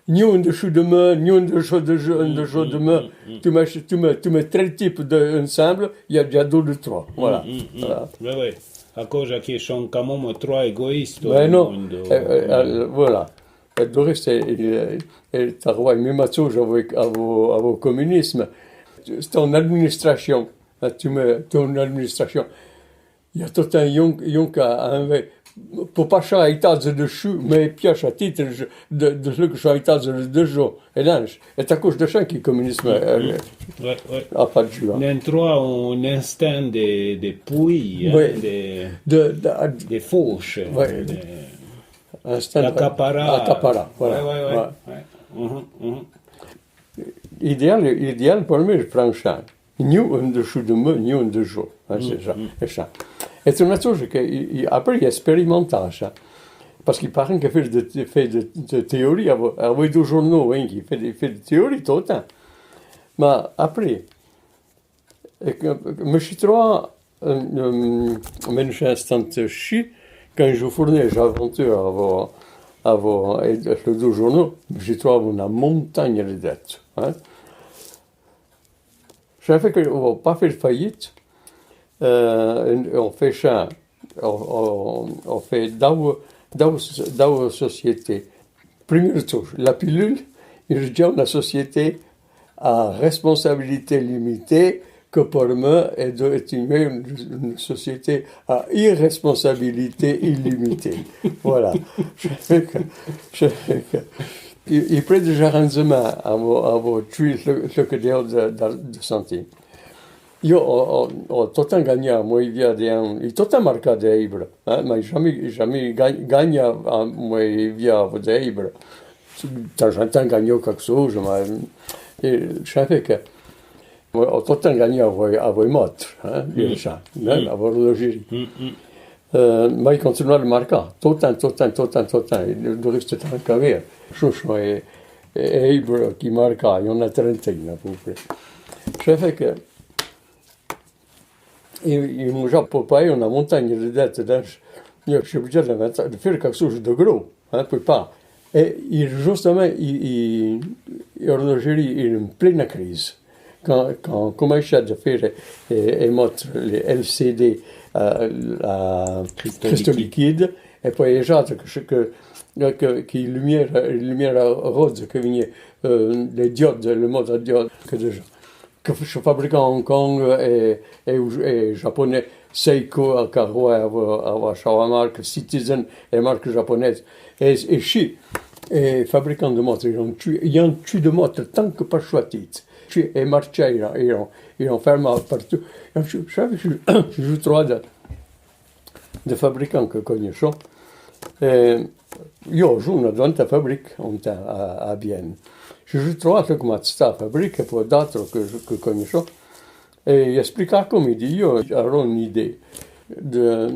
ni un dessous de main, ni un dessous de, un dessous de main. Tu mets, tu mets, tu mets trois types de, ensemble, il y a déjà deux de trois. Voilà. Voilà. Ouais, ouais. À cause que sont quand même trois égoïstes au monde. Euh, euh, voilà. É do reste, el, el, el travaille mé matsouja avoué, avoué, avoué communisme. Ton administration, hein, tu mets ton administration. Il y a tout un yon-, yonca, hein, mais, pour pas ça, étage dessous, mais pièce à titre de, de ce que ça étage de deux jours. Et là, c'est à cause de ça que le communisme, euh, a pas de joie. N'en trois, un instant de, de pouille, hein, de, de, de fauche, de, Acapara. Acapara, voilà. Ouais, ouais, ouais. Idéal, idéal pour moi, franchement. Ni un dessous de main, ni un dessous. Hein, c'est ça, c'est ça. Et c'est une chose que, i, i, après, il expérimente ça. Parce qu'il paraît que fait de, fait de, de théorie, avoué, avoué deux journaux, hein, qui fait, fait de théorie tout le temps. Mais après, É que, me si trouvé, euh, euh, me si instant chi, quand je fourné j'aventure avoué, avoué, é, é le deux journaux, me si trouvé una montagne de dettes, hein. Ça fait que on va pas faire faillite, euh, on fait ça, on, on, on fait dau, dau, dau société. Première chose, la pilule, il y a une société à responsabilité limitée que permet de, de tenir une, une société à irresponsabilité illimitée. Voilà. Je fais que, je fais que, il, il prête des arrangements à vos, à vos tuiles, ce, ce que dehors de, de, de santé. Yo, o, o, o, tout le temps gagné, moi, il y a des, il tout le temps marqué des livres, hein, mais jamais, jamais ga-, gagné, à, moi, il y a des livres. De temps en temps, gagné quelque chose, mais, et ça fait que, moi, o tout le temps gagné à vos, à vos montres, hein, bien ça, hein, à vos horlogeries. Euh, mais il continue à le marquer, tout le temps, tout le temps, tout le temps, tout le temps. Il doit rester tant qu'à faire. Ce sont, et, et, et livres qui marquent, il y en a trentaine à peu près. Ça fait que, I, i m'a ja pou payer una montagne de dettes, donc, je suis obligé de mettre, de faire quelque chose de gros, hein, peut pas. Et il, justement, il, il, l'horlogerie, il est en pleine crise. Quand, quand on commence à faire, euh, émettre les L C D à, à cristal liquide, et puis déjà que, que, que, que lumière, lumière rose que venait, euh, les diodes, le mode diode que déjà que se fabrica à Hong Kong, é, é, é japonais, Seiko, à Karoua, à, à, à Shawa marque, Citizen, é marque japonaise, é, é chi, é fabricant de montres, ils ont tué, ils ont tué de montres tant que pas choisi. Chi, é marché, ils ont, ils ont, ils ont fermé partout. Ils ont, je, je, je, je trouve de, de fabricants que connaissons. É, yo, je, una devant la fabrique, on t'a, à, à Bienne. Je, je trouve que ma sta fabrique, pour d'autres que, que connaissons. É il explique comme il dit, yo, j'aurais une idée de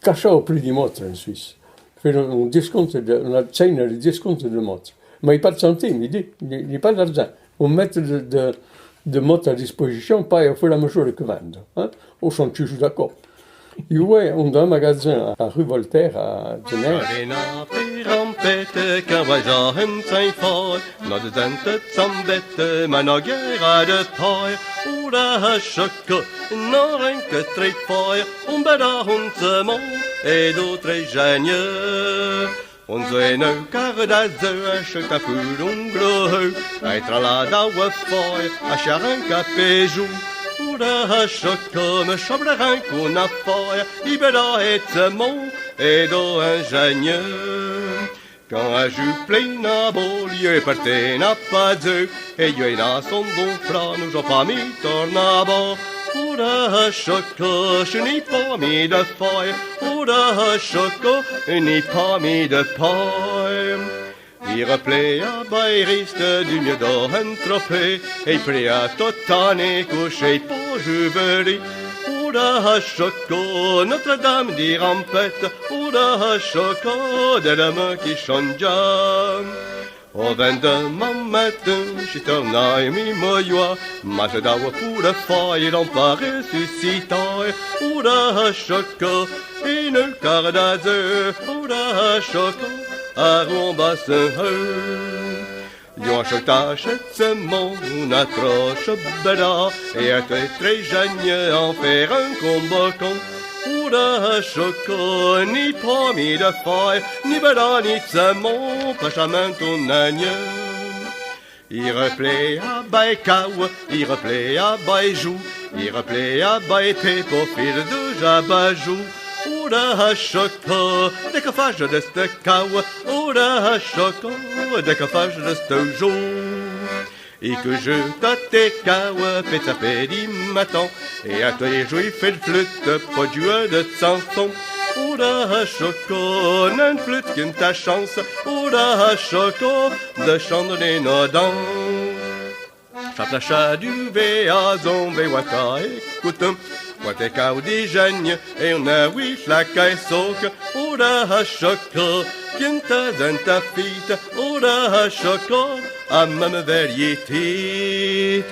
casser au prix du montre en Suisse. Faire un, un discount de, una chaîne de discount de montres. Mais pas de centimes, il dit, il, il pas d'argent. On met de, de, de montres à disposition, pas au fur et à mesure que vendent, hein. Ils sont toujours d'accord. I vouè oun din magazin a rue Voltaire, a Genève. Arèna pe rampète, can vouaja hen tsin fâre, no dzen te tsambète, ma no guèra de pâre, oura choco, no rin que trè fâre, oun bèra oun tsemon, é dou trè jègne. Oun zouè nou car d'azeu, a cheu ta pur oun gro heu, a étra la daoua fâre, a charin ca pejou, oura choco, me chabra rin qu'ouna fâre, i bèra é tsemon, é dou in jègne. Can a ju plèina bolieu, é partèina pa zeu, é yeu é na son dou fra, nou j'o pa mi torna ba. Oura choco, che ni pa mi de fâre, oura choco, ni pa mi de pâre. I replèa bai riste du mieu do hen tropé, é i plèa tot ané, couché pa juveri. Oura choco, Notre-Dame di rampète, oura choco, de la main qui chonja. Au vindeman matin, chi tornai mi moyoa, ma se daoua pura fâre, l'an pa ressuscitâre, oura choco, é nou car d'azeu, oura choco, a roun ba sen heu. L'an cheu ta chè tsemon, ouna troche bèra, é a trè trè jègne an fé rin qu'oun bocon. Oura choco, ni pa mi de fâre, ni bèra ni tsemon, pa chamin toun agne. I replèa bai cau, i replèa bai jou, i replèa bai pé po fir de jabajou. Oura choco, de que fâre de ste cau, oura choco, de que fâre de ste jou. I que je ta te cau, pe tsa pe di matin, é a toi jou i fé flute, po jouer de tsanson. Oura choco, n'in flute qu'in ta chance, oura choco, de chandre no dan. Cha placha du vé a zon vé wa ta écoute. Wa te cau di jègne, é ouna oui la caille soque, oura choco, qu'in ta zin ta fite, oura choco, a même vériété.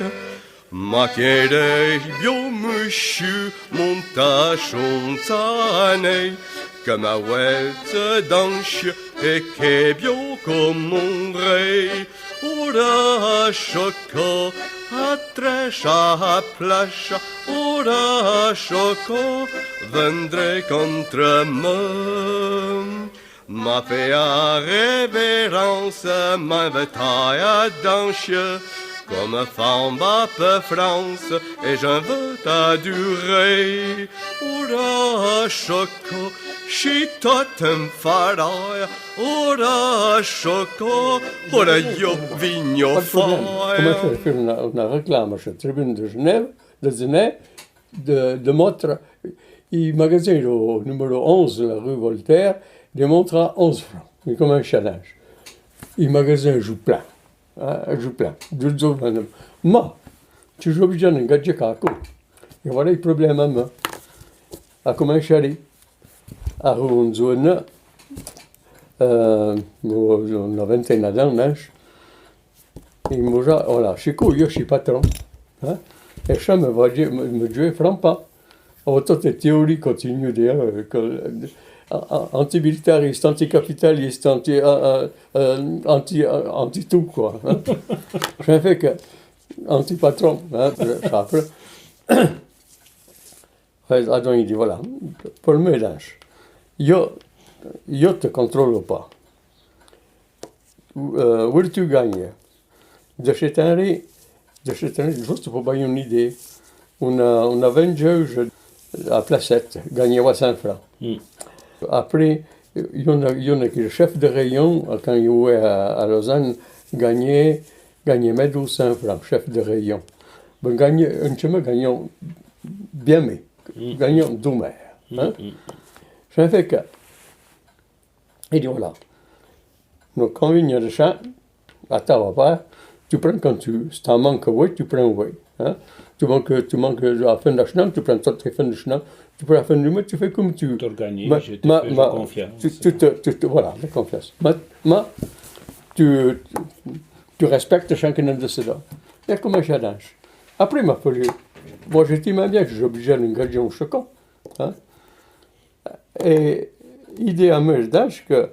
Ma querei bió muchu, mon ta chon tsanei, que ma ouèl se danche, é que bió comme mon rei. Oura choco, a trècha a placha, oura choco, vendré contre me. Ma fé a révérence, ma invita a danche, comme fanba pe France, é j'invite a du rei. Oura choco, chi tot in faraille, oura choco, oura yo vigno fâre. Commence à faire une, une réclame sur la tribune de Genève, de Genève, de, de montre, i magazin au numéro onze, la rue Voltaire, de montre à onze francs. I commence à l'âge. I magazin joue plein. Hein, joue plein. Du jour au lendemain. Ma, tu joues bien, un gars de caco. É voilà le problème, hein. A commencé à aller. A rue, on zone, euh, bon, on a vingt et un ans, hein. I mouja, voilà, Chico, yo, je suis patron. Hein? É cha me va dire, me, me dire, franc pas. Oh, toute théorie continue, d'ailleurs, euh, que, euh, a-, a-, antimilitariste, anticapitaliste, anti, euh, euh, euh, anti, euh, anti tout, quoi, hein. Cha fait que, anti-patron, hein, après. Ouais, adon, i di, voilà, pour le mélange, yo, yo te contrôle pas. Euh, où tu gagnes? De cette année, de cette année, juste pour avoir une idée, on a, on a vingt jeux à placette, gagné trois cents francs. Mm. Après, il y en a, il y en a qui, le chef de rayon, quand il est à, à Lausanne, gagnait, gagnait même douze cents francs, chef de rayon. Ben, gagné, un chemin gagnant bien, mais gagnant doumer, hein. Mm, mm. Ça fait que, il dit, voilà. Donc, quand il y a de ça, à ta papa, tu prends quand tu, si t'en manques, oui, tu prends, oui, hein. Tu manques, tu manques à la fin de la semaine, tu prends toute la fin de semaine, tu prends la fin du mois, tu fais comme tu. T'organises, ma, tu te ma, fais ma, confiance. Tu, tu te, tu te, voilà, la confiance. Ma, ma, tu, tu respectes chacun de ces là. Et comment ça danse? Après, il m'a fallu, moi, je dis, mais bien, je suis obligé d'engager un second. Hein? É idé a mé, d'âge que, euh,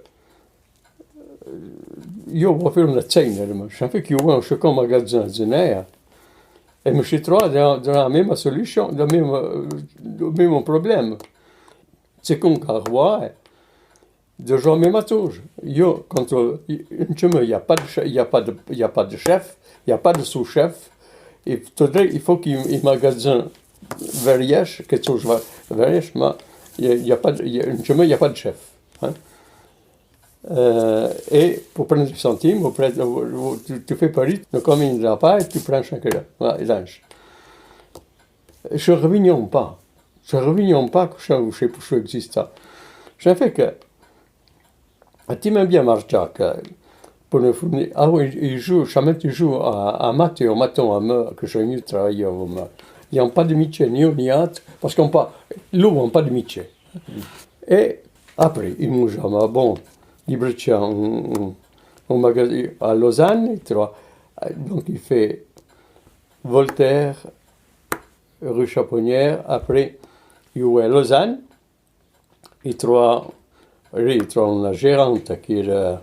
yo vo fére ona tseina, ma, cha fé que yo vo in chacun magazin, zénéa. É me chi trouve de, de la méma soluchon, de méma, euh, de mémo problème. Sé qu'on ca roi, de Jean Mématos. Yo, quand, euh, i, in chemin, y a pas de che-, y a pas de, y a pas de chef, y a pas de sous-chef. Il faudrait, il faut qu'il, il magazin Verrières, que ce soit Verrières, mais il y a, il y a pas de, il y a, in chemin, il y a pas de chef. Hein. Euh, é pour prendre des centimes, vous prenez, vous, vous, tu, tu fais Paris, donc comme il n'a pas, tu prends chacun. Voilà, et là, je, je reviens pas. Che revignons pas, que cha, che, che exista. Cha fé que, a ti m'in bien marcha que, pour ne fournir, ah oui, i jou, chamé i jou a, a maté, o maton a me, que j'ai mieux travaillé, o me. Y a pas de métier, ni un ni autre, parce qu'on pas, l'eau, on pas de métier. É apré, i mouja, ma bon, i brècha un, un, un magazin a Lausanne, i trouve, donc i fé Voltaire, rue Charbonnière, apré, i vo a Lausanne, i trouve, i trouve ona gérante que era,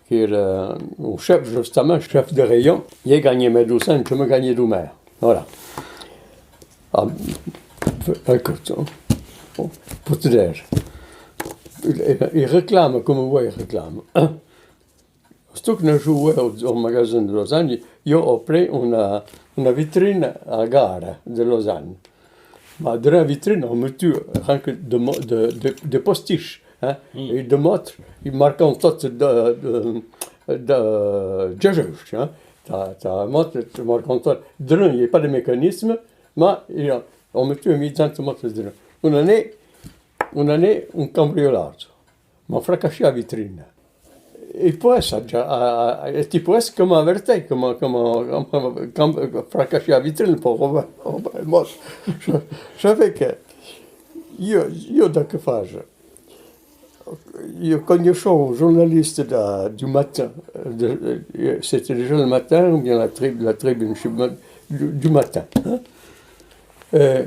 que era un chef, justement, chef de rayon, i gagné mé dou cents, que me gagné dou mé. Voilà. Ah, écoute, hein, pour te dire, i, i réclame, comme moi, i réclame. Sto que ne joue au, au magasin de Lausanne, i, i a apré ona, ona vitrine a gare de Lausanne. Ma de la vitrine, on mettu rien que de mo-, de, de, de postiche, hein. Mm. É de motre, i marcan tot de, de, de, de jeu, hein. Ta, ta motre, i marcan tot. De rien, y a pas de mécanisme, ma i a, on mettu mille cinq cents motres de rien. Ona année, ona année, un cambriolage. M'a fracaché la vitrine. É poué, cha, a, a, é ti poué, comme averté, comme, comme, comme, comme fracaché la vitrine pour, pour, pour, bon, je, je savais que, yo, yo, dans que phase, yo, quand yo, je suis journaliste de, du matin, de, euh, c'était déjà le matin, ou bien la trib-, la tribune, je sais pas, du, du matin, hein. Euh,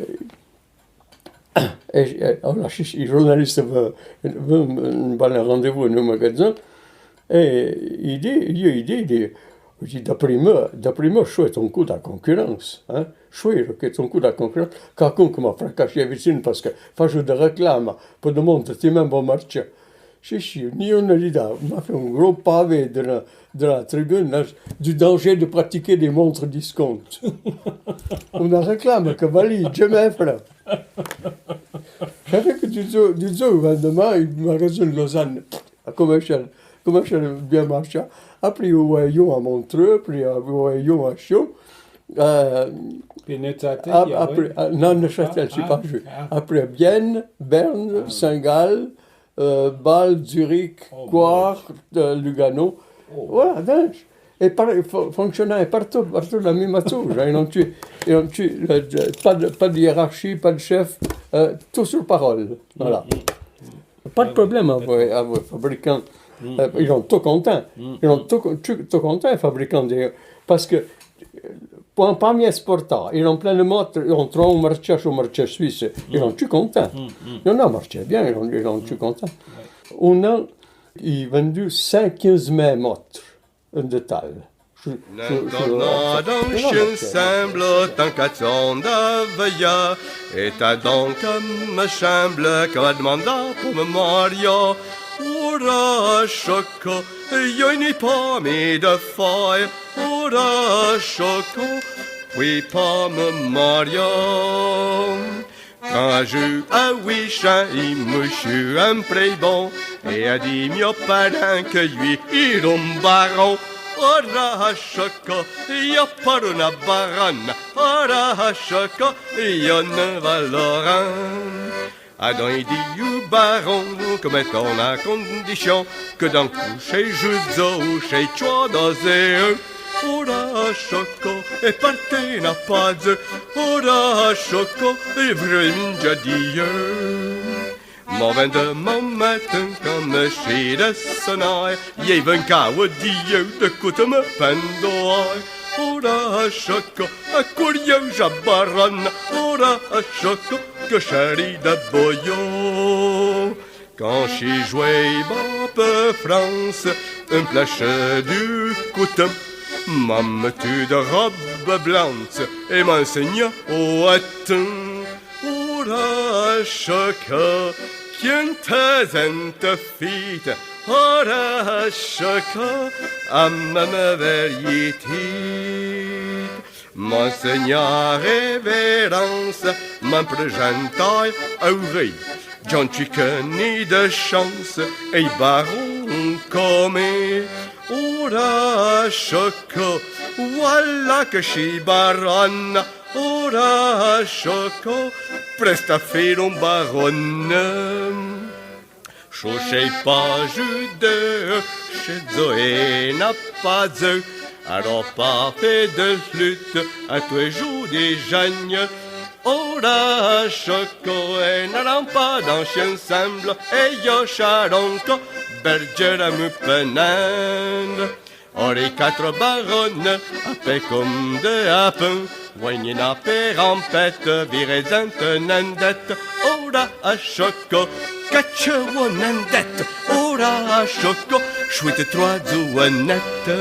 É, é, ora, si, si, i journaliste ve, ve, ve, va a rendez-vous en un magasin, é i di, i di, i di, i di, d'après moi, d'après moi, chouette un coup de la concurrence, hein. Chouette un coup de la concurrence, qu'a con que m'a fracaché la vitrine parce que fâche de réclame, pour de monde, ti même bon marché. Si, si, ni un ni d'a, m'a fait un gros pavé de la, de la tribune, là, du danger de pratiquer des montres discount. Ona réclame que vali, jamais, frère. J'avais que du zo, du zo, lendemain, i magazin Lausanne, a commercial, commercial bien marché. Après, i voyons à Montreux, après, i voyons à Sion. Euh, Puis Neuchâtel, ap-, il y a, après, oui. Ah, non, Neuchâtel, c'est pas juste. Ah. Après, Bienne, Berne, Saint-Gall, euh, Bâle, Zurich, Coire, euh, Lugano. Voilà, donc, et par-, fo-, fonctionnait partout, partout la même chose, hein. Ils ont tué, ils ont tué, euh, pas de, pas de hiérarchie, pas de chef, euh, tout sur parole. Voilà. Pas de problème avec, avec fabricants. Euh, ils ont tout content. Ils ont tout, tout, tout content, fabricants, d'ailleurs. Parce que Pou, pou mi exporta, i l'an plin de motre, i l'an troué un marché, un marché suisse, i l'an tu contin. Non, non, marché bien, i l'an, i l'an tu contin. Un an, i vendu cent quinze mille motre, en total. Su, su, su, non, non, marché. Ensemble, tant qu'à son de veillard, et t'as donc, me semble, que va demander pour me marier. Ora choco, yo n'ai pas mis de feuilles. Ora choco, puis pas me marier. Quand je, a huit ans, i me su un pré bon, et a dit, mio parent que lui, i un baron. Ora choco, yo pas una baronne. Ora choco, yo ne valoran. Adon i di u baron que mèt ona condichon, que d'an cou chei judzo ou chei tchoa da zeu. Ora choco, e parte n'a pas zeu. Ora choco, e vré minja dieu. Mo vin de mo matin comme chi de sonai, i ven ca o dieu de coute me pendoai. Ora choco, a curieu ja baronne. Ora choco, que chari de boyo. Kan chi jouèi ba pe France, un plache du coton, m'an metu de robe blanche é m'an enseigna o atin. Ora choco, quinte zente fite, ora choco, a meme veritit. Monseigneur révérence, m'an présentai au rei. John Chicken ni de chance, é baron comme. Ora choco, voilà que chi baron. Ora choco, presta fé un baron. Chouchèi pa judeu, che Zoé n'a pa zeu, a ro pa fé de lutte, a tou jou di jagne. Ora choco, é n'aran pa danse ensemble, é yo charonco, bergera mu penende. Ori quatre baronne, a pe comme de apin, voyni na pe rampette, viré zente nendette, ora a choco, catche o nendette, ora a choco, chouite trois ou nette.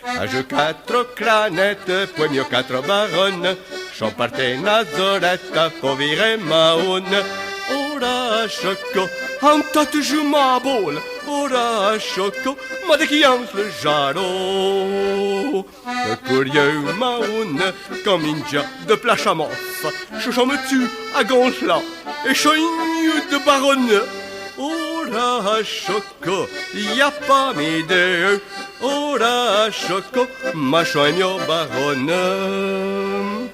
A jeu quatre cranette, poué mio quatre baronne, Chon parte Nazoretta, po viré Mahoune. Ora choco, an tot jou ma bol. Ora choco, ma de qui anse le jaro. Le curieu Mahoune, comme in dia de plache à mof. Chouchon me tue à gonfla, é chon de baronne. Ora choco, y a pas mi de. Ora choco, ma chon mio baronne.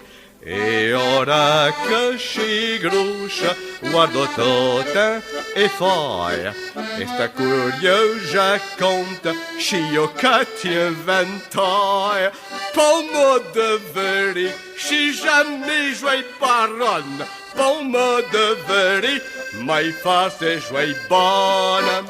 É ora que chi groucha, guardo tot in é faia. Esta curieu ja conta, chi o cati inventai. Pomo de veri, chi jamais joué baron. Pomo de veri, mai face joué bonne.